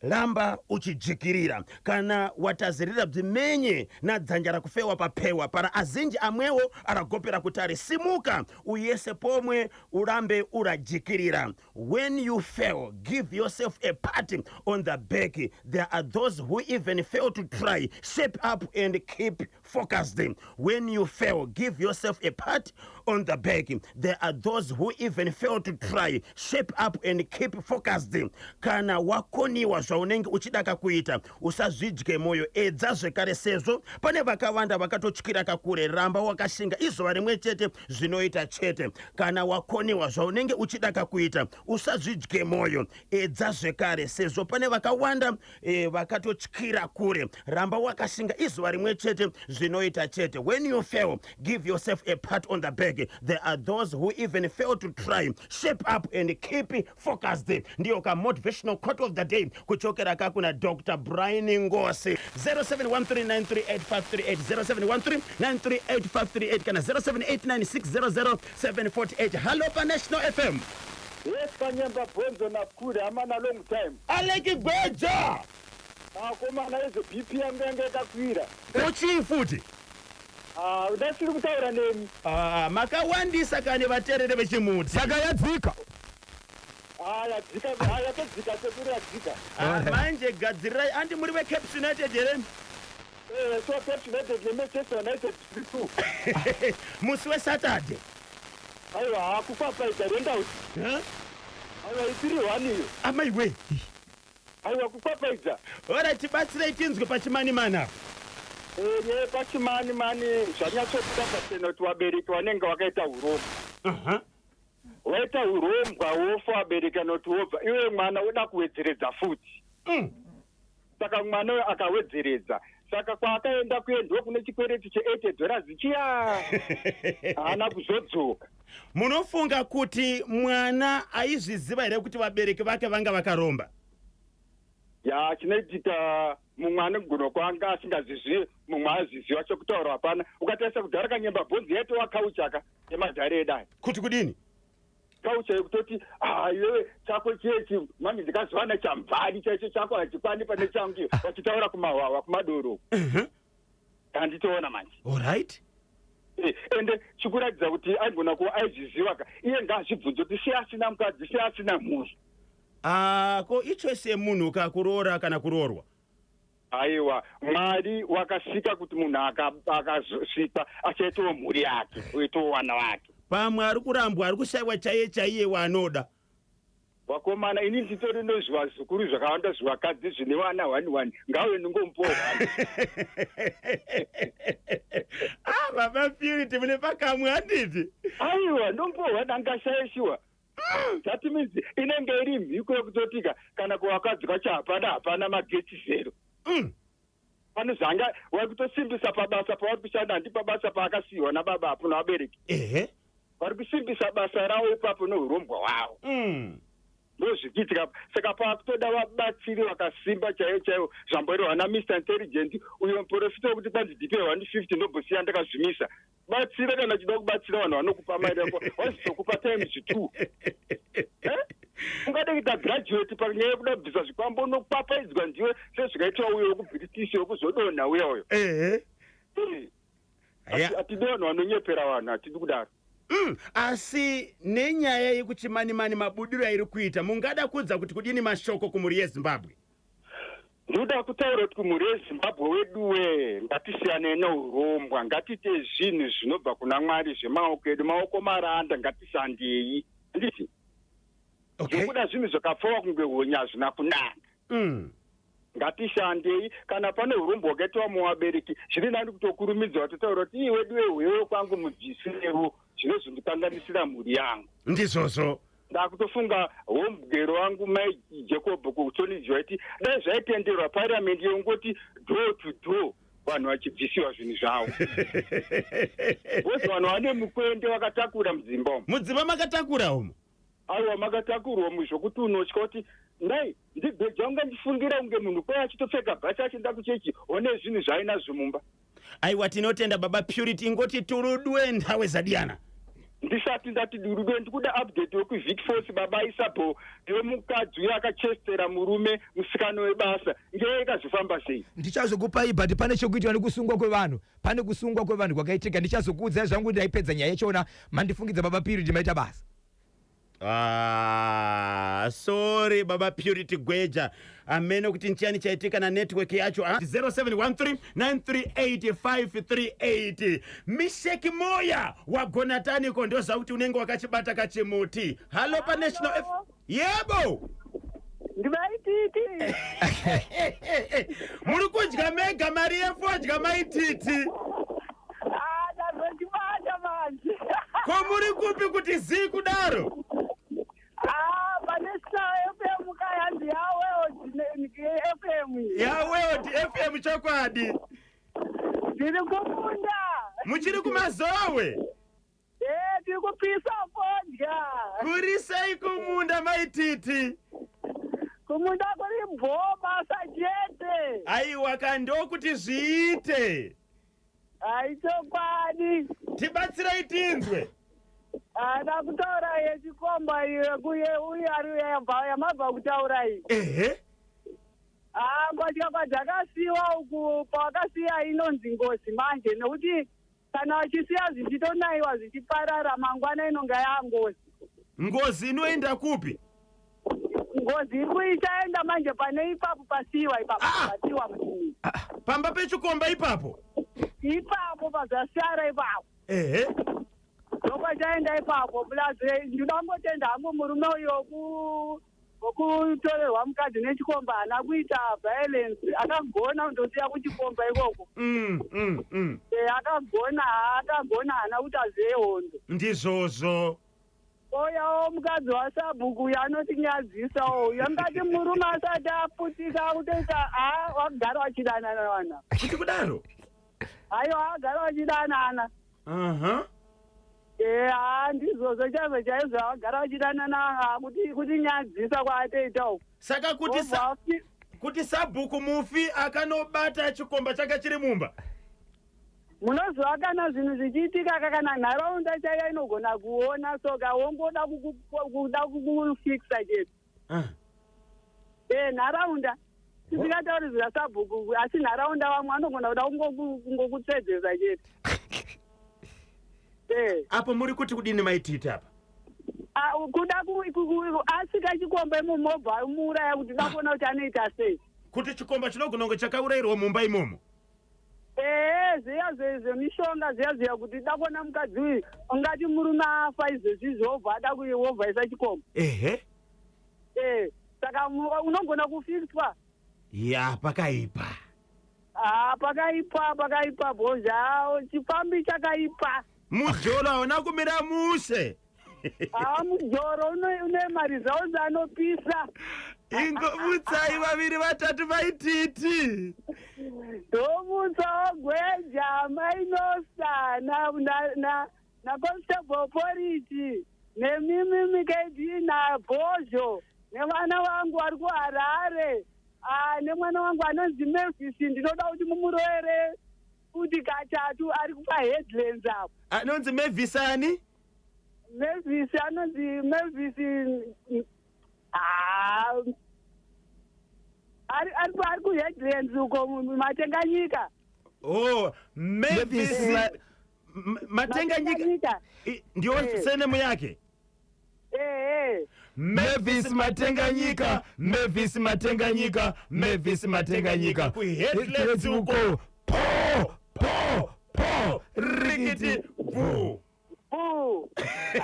Speaker 2: lamba uchijikirira. Kana watazirira bzimenye na dzanja rakufewa papewa para azinji amwewo aragopera kutali, simuka uyese pomwe, ulambe urajikirira. When you fail, give yourself a pat on the back. There are those who even fail to try. Shape up and keep focused. When you fail, give yourself a pat on the back. There are those who even fail to try. Shape up and keep focused. Kana wakoniwa zvaunenge uchidaka kuita, usazvidye mwoyo, edza zvekare, sezvo pane vakawanda vakatotyira kakure. Ramba wakashinga, izuva rimwe chete zvinoita chete. Kana wakoniwa zvaunenge uchidaka kuita, usazvidye mwoyo, edza zvekare, sezvo pane vakawanda vakatotyira kure. Ramba wakashinga, izuva rimwe chete zvinoita chete. When you fail, give yourself a pat on the back. There are those who even fail to try. Shape up and keep focused. Ndiyo ka motivational quote of the day kuchokera kakuna Dr Brian Ngosi. 0713938538, 0713938538 kana 0789600748. Hallo paNational FM.
Speaker 5: Yes, Kanyemba, Bhonzo nakure amana, long time.
Speaker 2: Aleki Gweja.
Speaker 5: Akomana, izvo BP yangu yanga yakakwira.
Speaker 2: Kochii futi?
Speaker 5: Ah, ndasiri kutaura nemi.
Speaker 2: Ah, makawandisa kane vateerere vechimuti.
Speaker 3: Saka yadzika?
Speaker 5: Ah, yadzika. Ah, yatodzika sekuru, yadzika.
Speaker 2: Ah, manje gadzirirai, andi muri veCaps United here?
Speaker 5: So Caps United neManchester United 3-2.
Speaker 2: Musi weSaturday.
Speaker 5: Aiwa, hakukwapaita rendauti.
Speaker 2: Huh?
Speaker 5: Aiwa, i3-1 iyo.
Speaker 2: Amaiwe.
Speaker 5: Aiwa, kukwapaidza.
Speaker 2: Ora, tibatsirei tinzwe pachimanimani apa.
Speaker 5: Nyaya yepachimani mani zvanyatsobuda pachena kuti vabereki vanenge vakaita urombo. Waita urombwa, wofa, vabereki anoti wobva iwe mwana woda kuwedzeredza futi. Saka mwana uyo akawedzeredza, saka kwaakaenda kuendiwa kune chikwereti che$80 chiya, haana kuzodzoka.
Speaker 2: Munofunga kuti mwana aizviziva here kuti vabereki vake vanga vakaromba?
Speaker 5: Ya, chinoitika, mumwe anogona kwanga asingazvizivi, mumwe azviziva. Chokutaura hapana. Ukatarisa kudhara, Kanyemba, bhonzi yaitova kauchaka yemadhara edu aya.
Speaker 2: Kuti kudini?
Speaker 5: Kaucha yekutoti, "Ah, iwewe chako chiyechi manje ndikazowana chamvari chaicho, chako hachikwani pane changu iyo," vachitaura kumahwahwa, kumadoro. Handitoona manje.
Speaker 2: Alright.
Speaker 5: Ende chikuratidza kuti aigona kuva aizviziva ka, iye ngaazvibvunze kuti sei asina mukadzi, sei asina mhuri.
Speaker 2: Ah, ko ichoice yemunhu kakuroora kana kuroorwa?
Speaker 5: Aiwa, Mwari wakasika kuti munhu akasvikwa achaitawo mhuri yake, oitawo vana vake.
Speaker 2: Pamwe ari kurambwa, ari kushayiwa chaiye chaiye waanoda.
Speaker 5: Vakomana, ini nditori nezvivazukuru zvakawanda zvivakadzi zvine vana one one, ngauye ndingomupawo one.
Speaker 2: Ah, baba Purity, mune pakamwe, handiti?
Speaker 5: Aiwa, ndomupawo one, angashaishiwa. That means inenge iri mhiko yekutotika kana kuvakadzi kwacho hapana, hapana magetsi, zero. Pane zvanga vari kutosimbisa pabasa pavari kushanda, handi pabasa paakasiyiwa nababa apo navabereki. Vari kusimbisa basa ravo ipapo neurombwa hwavo. Ndozvikiitika. Saka paakutoda vabatsiri vakasimba chaivo chaivo, zvamborehwa naMr Intelligent uyo, muprofita wekuti kwanzi ndipe 150, ndombosiya ndakazvimisa. Batsira kana uchida kubatsira vanhu, vanokupa mari yako, vazizokupa times two. Eh? Ungade kuita graduate panyaya yekuda kubvisa zvikwambo, unokwapaidzwa ndiwe, sezvikaitwa uyo wekuBritish wekuzodonha uya uyo. Hatidi vanhu vanonyepera vanhu, hatidi kudaro.
Speaker 2: Asi nenyaya yekuchimanimani, mabudiro airi kuita, mungada kudza kuti kudini mashoko kumhuri yeZimbabwe?
Speaker 5: Ndoda kutaura kuti kumhuri yeZimbabwe weduwe, ngatisiyane neurombwa, ngatiite zvinhu zvinobva kuna Mwari zvemaoko edu. Maoko maranda, ngatishandei, handiti? Zvokuda zvinhu zvakapfova kunge honye hazvina kunaka. Ngatishandei. Kana pane urombo hwakaitwa muvabereki, zviri nani kutokurumidza watotaura kuti, "Ii wedu wehwewe kwangu, mubvisirewo zvinozondikanganisira mhuri yangu."
Speaker 2: Ndizvozvo.
Speaker 5: Ndakutofunga homugero wangu mai Jacob kuTonijo, waiti dai zvaitenderwa, parliament yongoti door to door, vanhu vachibvisiwa zvinhu zvavo, because vanhu vane mukwende vakatakura mudzimba umu.
Speaker 2: Mudzimba makatakura umu.
Speaker 5: Aiwa, makatakurwa mu zvokuti unotya kuti ndai ndigweja ungandifungira kunge munhu kwai achitopfeka bhachi achienda kuchechi, one zvinhu zvaainazvo mumba.
Speaker 2: Aiwa, tinotenda baba Purity, ingoti turudwe ndawe zadiyana.
Speaker 5: Ndisati ndati durudwe, ndikuda update wekuVic Force, baba Isabel, yemukadzi uyo akachestera murume musikana webasa. Ngeye ikazofamba sei?
Speaker 3: Ndichazokupai, but pane chekuitwa nekusungwa kwevanhu. Pane kusungwa kwevanhu kwakaitika, ndichazokuudzai zvangu. Ndaipedza nyaya yachona, mandifungidza baba Purity, maita basa.
Speaker 2: Ah, sorry baba Purity Gweja, amene kuti nchiyani chaitika nanetwork yacho, ah? 0713 938 538. Misheki Moya wagonataniko, ndoziva kuti unenge wakachibata kachimuti. Halo paNational F. Yebo.
Speaker 6: Ndimaititi.
Speaker 2: Muri kudya mega mari yefodya, maititi?
Speaker 6: Ah, ndazondibata manje.
Speaker 2: Ko muri kupi kuti zii kudaro?
Speaker 6: Ah, pane Star FM kayanzi yaWorld FM iyi.
Speaker 2: YaWorld FM, chokwadi.
Speaker 6: Ndiri kumunda.
Speaker 2: Muchiri kuMazowe?
Speaker 6: Eh, tiri kupisa fodya.
Speaker 2: Kuri sei kumunda, maititi?
Speaker 6: Kumunda kuri bho, basa chete.
Speaker 2: Aiwa, kandokuti zviite.
Speaker 6: Hai, chokwadi.
Speaker 2: Tibatsirai tinzwe.
Speaker 6: Ada kutaura yechikomba iyo kuye uye ari yamabva kutaura iyi. Ah, ngotya kwadzakasiwa uku, pawakasiya inonzi ngozi manje, nekuti kana vachisiya zvichitonayiwa zvichiparara, mangwana inonga yangozi.
Speaker 2: Ngozi inoenda kupi?
Speaker 6: Ngozi iri kuichaenda manje pane ipapo pasiwa ipapo.
Speaker 2: Ah!
Speaker 6: Pasiwa muchini.
Speaker 2: Pamba pechikomba ipapo?
Speaker 6: Ipapo pazasara ipapo. Ndokwachaenda ipapo. Plus ndinoda kungotenda hangu murume uyo wokutorerwa mukadzi nechikomba, haana kuita violence, akagona kundosiya kuchikomba ikoko. Akagona, akagona, haana kuita zvehondo.
Speaker 2: Ndizvozvo.
Speaker 6: Oyawo mukadzi wasabhuku uyo anotinyadzisawo uyo, ngati murume asati aputika kutoita a wakugara wachidanana vana.
Speaker 2: Kuti kudaro?
Speaker 6: Aiwa, agara wachidanana. Ha, ndizvozvo chaizvo chaizvo, agara vachidanana, ha, kuti kutinyadzisa kwaatoita uku.
Speaker 2: Saka kuti kuti sabhuku mufi akanobata chikomba chake chiri mumba?
Speaker 6: Munoziva kana zvinhu zvichiitika kana nharaunda chaiyo inogona kuona, soka wongoda kuda kukufikisa chete. Nharaunda tisingatauri zvasabhuku, asi nharaunda vamwe vanogona kuda kungokutsedzesa chete.
Speaker 2: Apo muri kuti kudini, maititi, apa?
Speaker 6: Ah, kuda asika chikomba imomobva umuuraya kuti da kuona kuti anoita sei.
Speaker 2: Kuti chikomba chinogona kunge chakaurayirwa mumba imomo?
Speaker 6: Ehe, zviya zvemishonga zviya zviya, kuti da kuona mukadzi uyu, ungati murume afa izvezvizvi, wobva ada wobva isa chikomba. Saka unogona kufikiswa.
Speaker 2: Ya, pakaipa.
Speaker 6: Ha, pakaipa, pakaipa bhozha, chifambi chakaipa.
Speaker 2: Mujolo hauna kumira mushe.
Speaker 6: Ha, mujoro une maresults anopisa.
Speaker 2: Ingomutsai vaviri vatatu, maititi.
Speaker 6: Ndomutsawo Gweja, Mainosa naConstable Poriti nemimimi KD naBhozho. Nevana vangu vari kuHarare. Ah, nemwana wangu anonzi Mavis, ndinoda kuti mumuroere futi katatu, ari kupaHeadlands apo.
Speaker 2: Anonzi Mavis ani?
Speaker 6: Mavis, anonzi Mavis. Ah, ari kuHeadlands uko, Matenganyika.
Speaker 2: Oh, Mavis.
Speaker 3: Mavis.
Speaker 2: Matenganyika.
Speaker 6: Matenganyika.
Speaker 2: Ndiyo surname yake?
Speaker 6: Ehe.
Speaker 3: Mavis Matenganyika, Mavis Matenganyika, Mavis Matenganyika.
Speaker 2: KuHeadlands uko.
Speaker 3: Po po po, rikiti.
Speaker 2: Bu.
Speaker 6: Bu.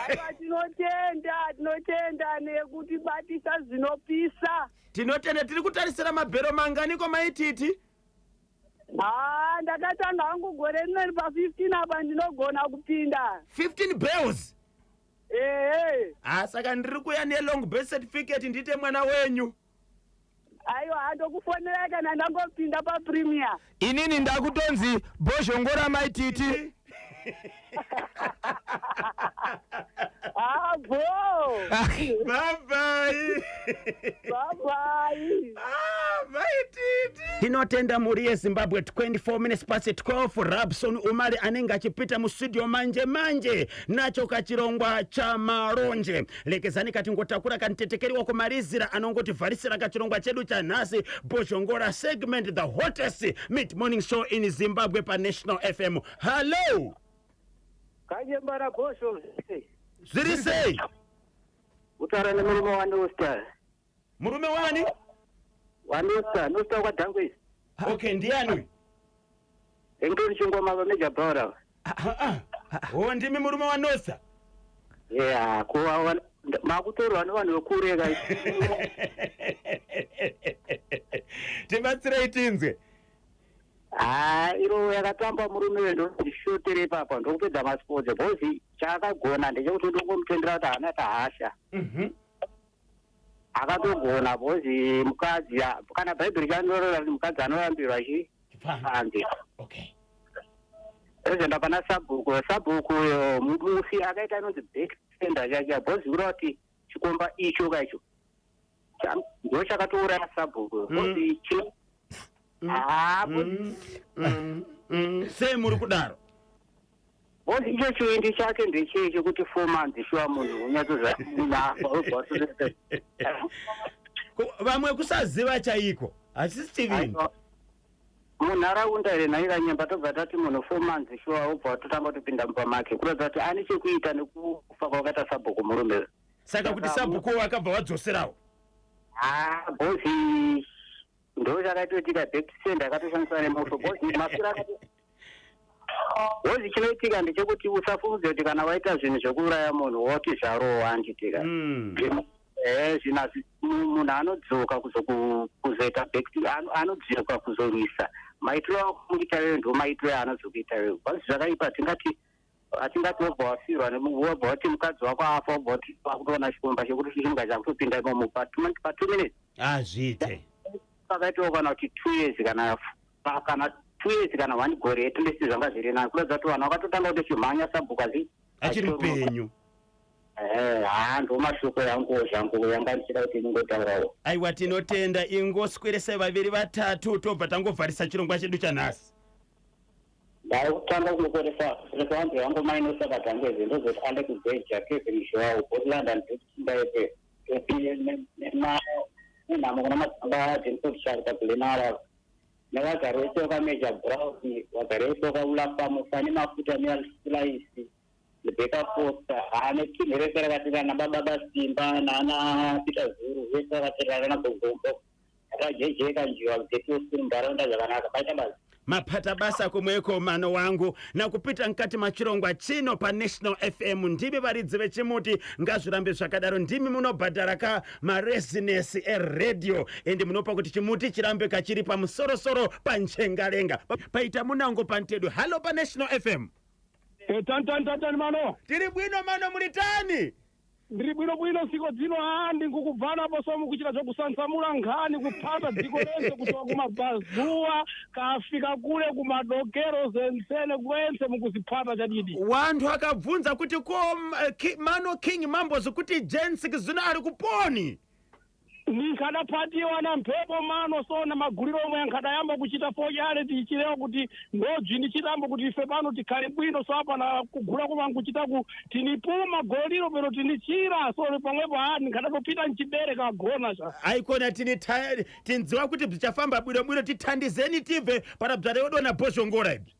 Speaker 6: Aiwa, tinotenda, tinotenda nekutibatisa zvinopisa.
Speaker 2: Tinotenda. Tiri kutarisira mabhero manganiko, Maititi?
Speaker 6: Haa, ndakatanga hangu gore rinori pa15 apa, ndinogona kupinda.
Speaker 2: 15 bells?
Speaker 6: Ehe.
Speaker 2: Ha, saka ndiri kuya nelong birth certificate, ndiite mwana wenyu.
Speaker 6: Aiwa, handokufonerai kana ndangopinda papremier.
Speaker 3: Inini ndakutonzi Bhozhongora Maititi.
Speaker 6: Haa, bo.
Speaker 2: Bye bye.
Speaker 6: Bye.
Speaker 2: Ah, Maititi, tinotenda mhuri yeZimbabwe. 24 minutes past 12, Rabson Umali anenge achipita mustudio manje manje nacho kachirongwa chaMaronje. Lekezani katingotakura kanitetekeri wakumalizira anongotivharisira kachirongwa chedu chanhasi, Bhozhongora segment, the hottest mid morning show in Zimbabwe paNational FM. Hallo.
Speaker 4: Kanyembara Bhosho.
Speaker 2: Zviri sei?
Speaker 4: Kutaura nemurume waNosta.
Speaker 2: Murume wani?
Speaker 4: WaNosta, Nosta kwaDhangwezi.
Speaker 2: Okay, ndiani uyu?
Speaker 4: Engtori Chingoma, vaMeja Bhaura.
Speaker 2: O, ndimi murume waNosta?
Speaker 4: Yeah, kuva makutorwa nevanhu vekureka.
Speaker 2: Tibatsirei tinzwe.
Speaker 4: Ha, iro yakatamba murume uyo, ndondishotere ipapa, ndokupedza masports, because chaakagona ndechekuti ndongomutendera kuti haana tahasha. Akatogona, because mukadzi kana Bhaibheri chanoreva kuti mukadzi anorambirwa chi panze. Ezoenda pana sabhuku, sabhuku uyo mufi akaita inonzi back sender chacha, because kureva kuti chikomba icho kaicho ndo chakatouraya sabhuku, because chino ha.
Speaker 2: Sei muri kudaro?
Speaker 4: Because icho chiondi chake ndechei chekuti 4 months, shuwa, munhu unyatsozafa wobva.
Speaker 2: Vamwe kusaziva chaiko, hachisi chivindi.
Speaker 4: Munharaunda here nhaikanyemba, tobva tati munhu 4 months, shuwa, wobva totanga kutopinda mumba make, kuratidza kuti ane chekuita nekufa kwakaita sabhuku murume.
Speaker 2: Saka kuti sabhuku wakabva wadzoserawo?
Speaker 4: Ha, because ndo chakaitoitika, back sender akatoshandiswa nemoto, because mafiro akati, because chinoitika ndechekuti usafungudze kuti kana waita zvinhu zvekuuraya munhu woti zvarowa, handitika? Zvina munhu anodzoka kuzoita back, anodzoka kuzorwisa. Maitiro akuita iweyo ndo maitiro aanozokuita iweyo, because zvakaipa. Tingati hatingati wobva wafirwa, wobva wati mukadzi wako afa, wobva wati wakutoona chikomba chekuti chinga chakutopinda imomo pa 2 minutes.
Speaker 2: Hazviite.
Speaker 4: Pakaitawo kana kuti 2 years, kana 2 years, kana one gore, at least zvanga zviri nani, kuratidza kuti vanhu vakatotanga kutochimhanya sabhuku asi
Speaker 2: achiri mupenyu.
Speaker 4: Ha, ndo mashoko yangu zvangu yanga ndichida kuti ndingotaurawo.
Speaker 2: Aiwa, tinotenda. Ingoswerese vaviri vatatu, tobva tangovharisa chirongwa chedu chanhasi.
Speaker 4: Ndaikutanga kunokoresa resanzi yangu mainosaka Dhangwezi, ndozoti ande kuBeja, Kevin Joao, Portland, Ndindaepe nenhamo kuna madzamba Jenford Glenara, nevagari vese vakaMeja Brown, vagari vese vakaUlafamu, Fani Mafuta, neAlfulaisi, Rebecca Foster, haane timu rese rakatirana, baba Basimba naana Peter Zuru, vese vakatirana nagogombo rakajejeka njiwa dzetosi munharaunda zvakanaka. Paita basa.
Speaker 2: Mapata basa kumweko, mano wangu, nakupita mukati machirongwa chino paNational FM. Ndimi varidzi vechimuti, ngazvirambe zvakadaro. Ndimi munobhadhara ka marezinesi eredhiyo, ende munopa kuti chimuti chirambe kachiri pamusorosoro panjengalenga. Paita munango pantedu. Halo paNational FM.
Speaker 7: Tani tani tani tani mano.
Speaker 2: Tiri bwino mano, muli tani?
Speaker 7: Ndiri bwino bwino siko dzino. Handi nkukubvana apo somu kuchita zvokusansamula nkhani, kuphata dziko lense kuchoka kumabvazuwa kafika kule kumadokero, zensene kwense mukuziphata chadidi.
Speaker 2: Wanthu akabvunza kuti ko mano King Mambos kuti Jensi zino ari kuponi?
Speaker 7: Ninkadapatiwa na mphepo mano so na maguliro omwe ankadayamba kuchita fodyale tichilewa kuti ndobzi ndichitambo kuti ife pano tikhale bwino so apa na kugula koma nkuchitaku tinipuma goliro pero tinichira so pamwepo a ninkadatopita mchibere kagona cha.
Speaker 2: Aikona tindziwa kuti bzichafamba bwinobwino, tithandizeni tibve para bzvareodona bhozhongora ibzi.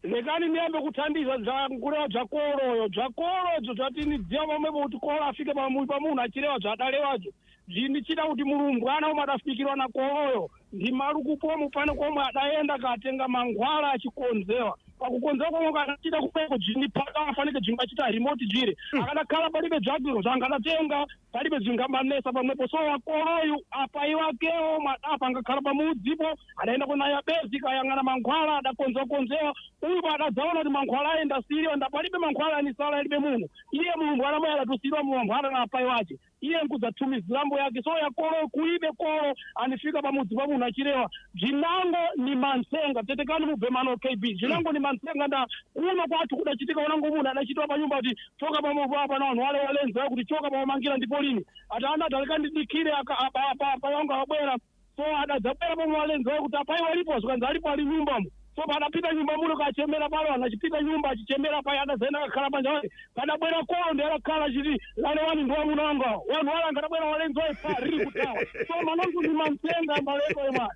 Speaker 7: Lekani ndiyambe kuthandiza nkulewa bza koloyo, bza kolodzo zvatinidziwa pamwepo kuti kolo afike pamunhu achilewa zvadalewadzo zvinichida kuti mulumbwana omwe adafikirwa na koloyo ndi malukupomu pano komwe adayenda katenga mangwala achikonzewa pakukonzewa komwe kanachita kumweko bzinipaka afanike bzingachita remote bzire akadakhala palibe bzabwino zvangadatenga palibe bzingambanesa pamwepo. So wakoloyu apai wakewo mwadafa angakhala pamudzipo adaenda kuna yabezi kayang'ana mankhwala adakonzewakonzewa uyu adadzaona kuti mankhwala ayenda siriwa nda palibe mankhwala anisala alibe muno iye mulumbwana mwe adatusiriwa mu mankhwala na apai wace iye nkudzatumizira mbo yake. So yakolo kuibe kolo anifika pamudzi pa munthu achilewa bzinango ni mantsenga tetekani mubve mano KB bzinango ni mantsenga nda kuno kwathu kudachitika unango munthu adachitiwa pa nyumba kuti choka pamopo apa na anthu wale walenza kuti choka pamangira ndipo lini ati ana adalikandidikire apa yangu abwera so adadzabwera pomwe walenza kuti apai walipo zikanzi alipo ali nyumbamo so padapita nyumba muno kachemera palo anachipita nyumba achichemera pai adazaenda kakhala panja wake kadabwera kolo ndi adakhala chiti lale wani ndi wamuna wanga wanu wale angadabwera walenzi waye pa riri kutawa so manonso ndi mamsenga mbaleko emwa.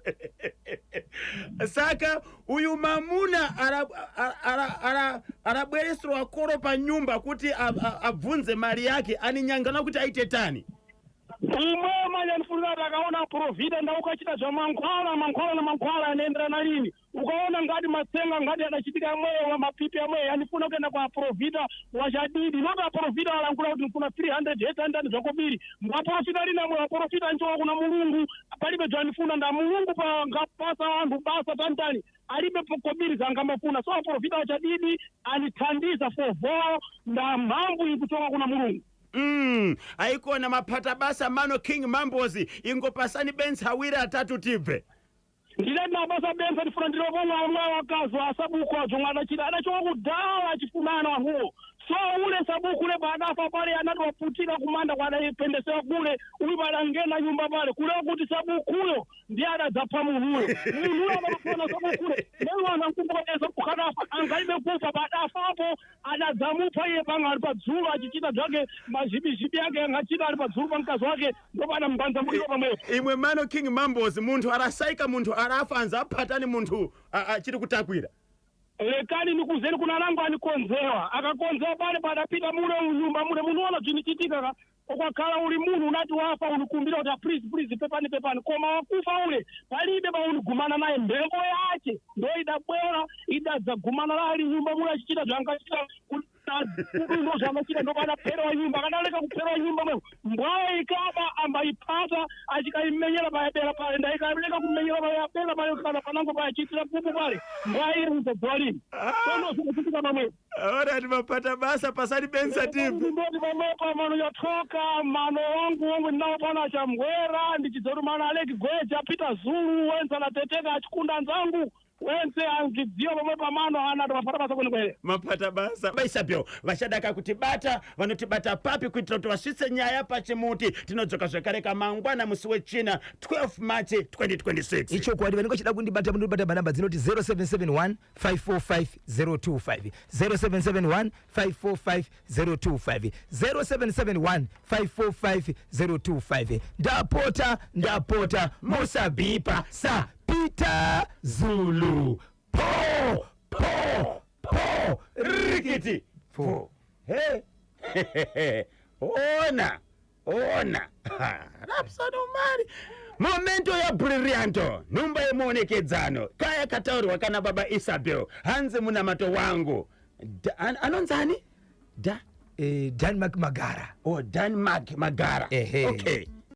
Speaker 2: Saka uyu mamuna arabwereserwa koro panyumba kuti abvunze mari yake aninyangana kuti aite tani.
Speaker 7: Umwe manje ndifunira kuti akaona provida ndaukachita zva mankhwala mankhwala na mankhwala anaenderana lini ukaona ngati matsenga ngati adachitika amweyo mapipi amweyo andifuna kuenda kwa provida wachadidi noti aprovida alangula kuti ndifuna 300 800 zvakobiri mwaprofita lini amwe aprofita nchowa kuna mulungu palibe zvandifuna nda mulungu pangapasa anthu basa tanitani alibe kobiri zangamafuna so aprofita wachadidi anithandiza fovoo nda mphamvu ikuchoka kuna mulungu.
Speaker 2: Aikona maphata basa mano King Mambozi ingopasani benzi awiri atatu tibve.
Speaker 7: Ndinati nabasa benzi ndifuna ndilovomwa omwe wakazi asabuku adzo adachita adachoka kudhala achifunana wanhuwo so ule sabuku ule padafa pale anati waputika kumanda kwadapendesewa kule uyu padangena nyumba pale kulewa kuti sabukuyo ndiye adadzapha munhuyo munhuyo adapafuna sabukule neiwana nkumbuka kukadafa angalibe kufa padafapo adadzamupha iye panga ali padzulu achichita zvake mazhibizhibi ake angachita ali padzulu pa mkazi wake ndopadambanza muliro pamwepo.
Speaker 2: Imwe mano King Mambozi munthu arasaika munthu arafa anzi aphatani munthu achiri kutakwira.
Speaker 7: Lekani nikuzeni kuna langu anikonzewa akakonzewa pale padapita mule unyumba mule munuona zvinichitika ka ukwakhala uli munhu unati wafa unikumbira kuti please please pepani pepani koma wakufa ule palibe paunigumana naye mbengo yache ndo idabwera idadzagumana lali nyumba mule achichita zvangachita ndo zvangachita ndo padapherewa nyumba akadaleka kupherewa nyumba mwe mbwayo ikaba ambaipata achikaimenyera payabera pale ndaikaleka kumenyera payabera pale kana panango payachitira pupu pale mbwayo iri kuzodzowa lini so ndo zvinochitika pamwepo.
Speaker 2: Alright, mapata basa pasani benza tibve.
Speaker 7: Ndoti pamwepo mano yathoka mano wangu wangu ndinawo pano achamgwera ndichidzoti mano Aleki Gweja Peter Zulu wenza nateteka achikunda nzangu wense angidziwa pamwe pamano anati mapata basa kwene kwene.
Speaker 2: Mapata basa baisabel vachadaka kuti bata vanotibata papi kuitira kuti vasvitse nyaya pachimuti. Tinodzoka zvekare kamangwana musi wechina 12 March 2026.
Speaker 3: Ichokwadi vanenge vachida kundibata munondibata panhamba dzinoti 0771 545 025 0771 545 025 0771 545 025. Ndapota ndapota musabhipa sa Peter Zulu po po po
Speaker 2: rikiti fo he ona ona Rapson Omari momento ya brillianto nhumba yemuonekedzano kaya kataurwa kana baba Isabel hanzi munamato wangu anonzani
Speaker 3: Danmark Magara.
Speaker 2: Oh, Danmark Magara.
Speaker 3: Ehe.
Speaker 2: Okay.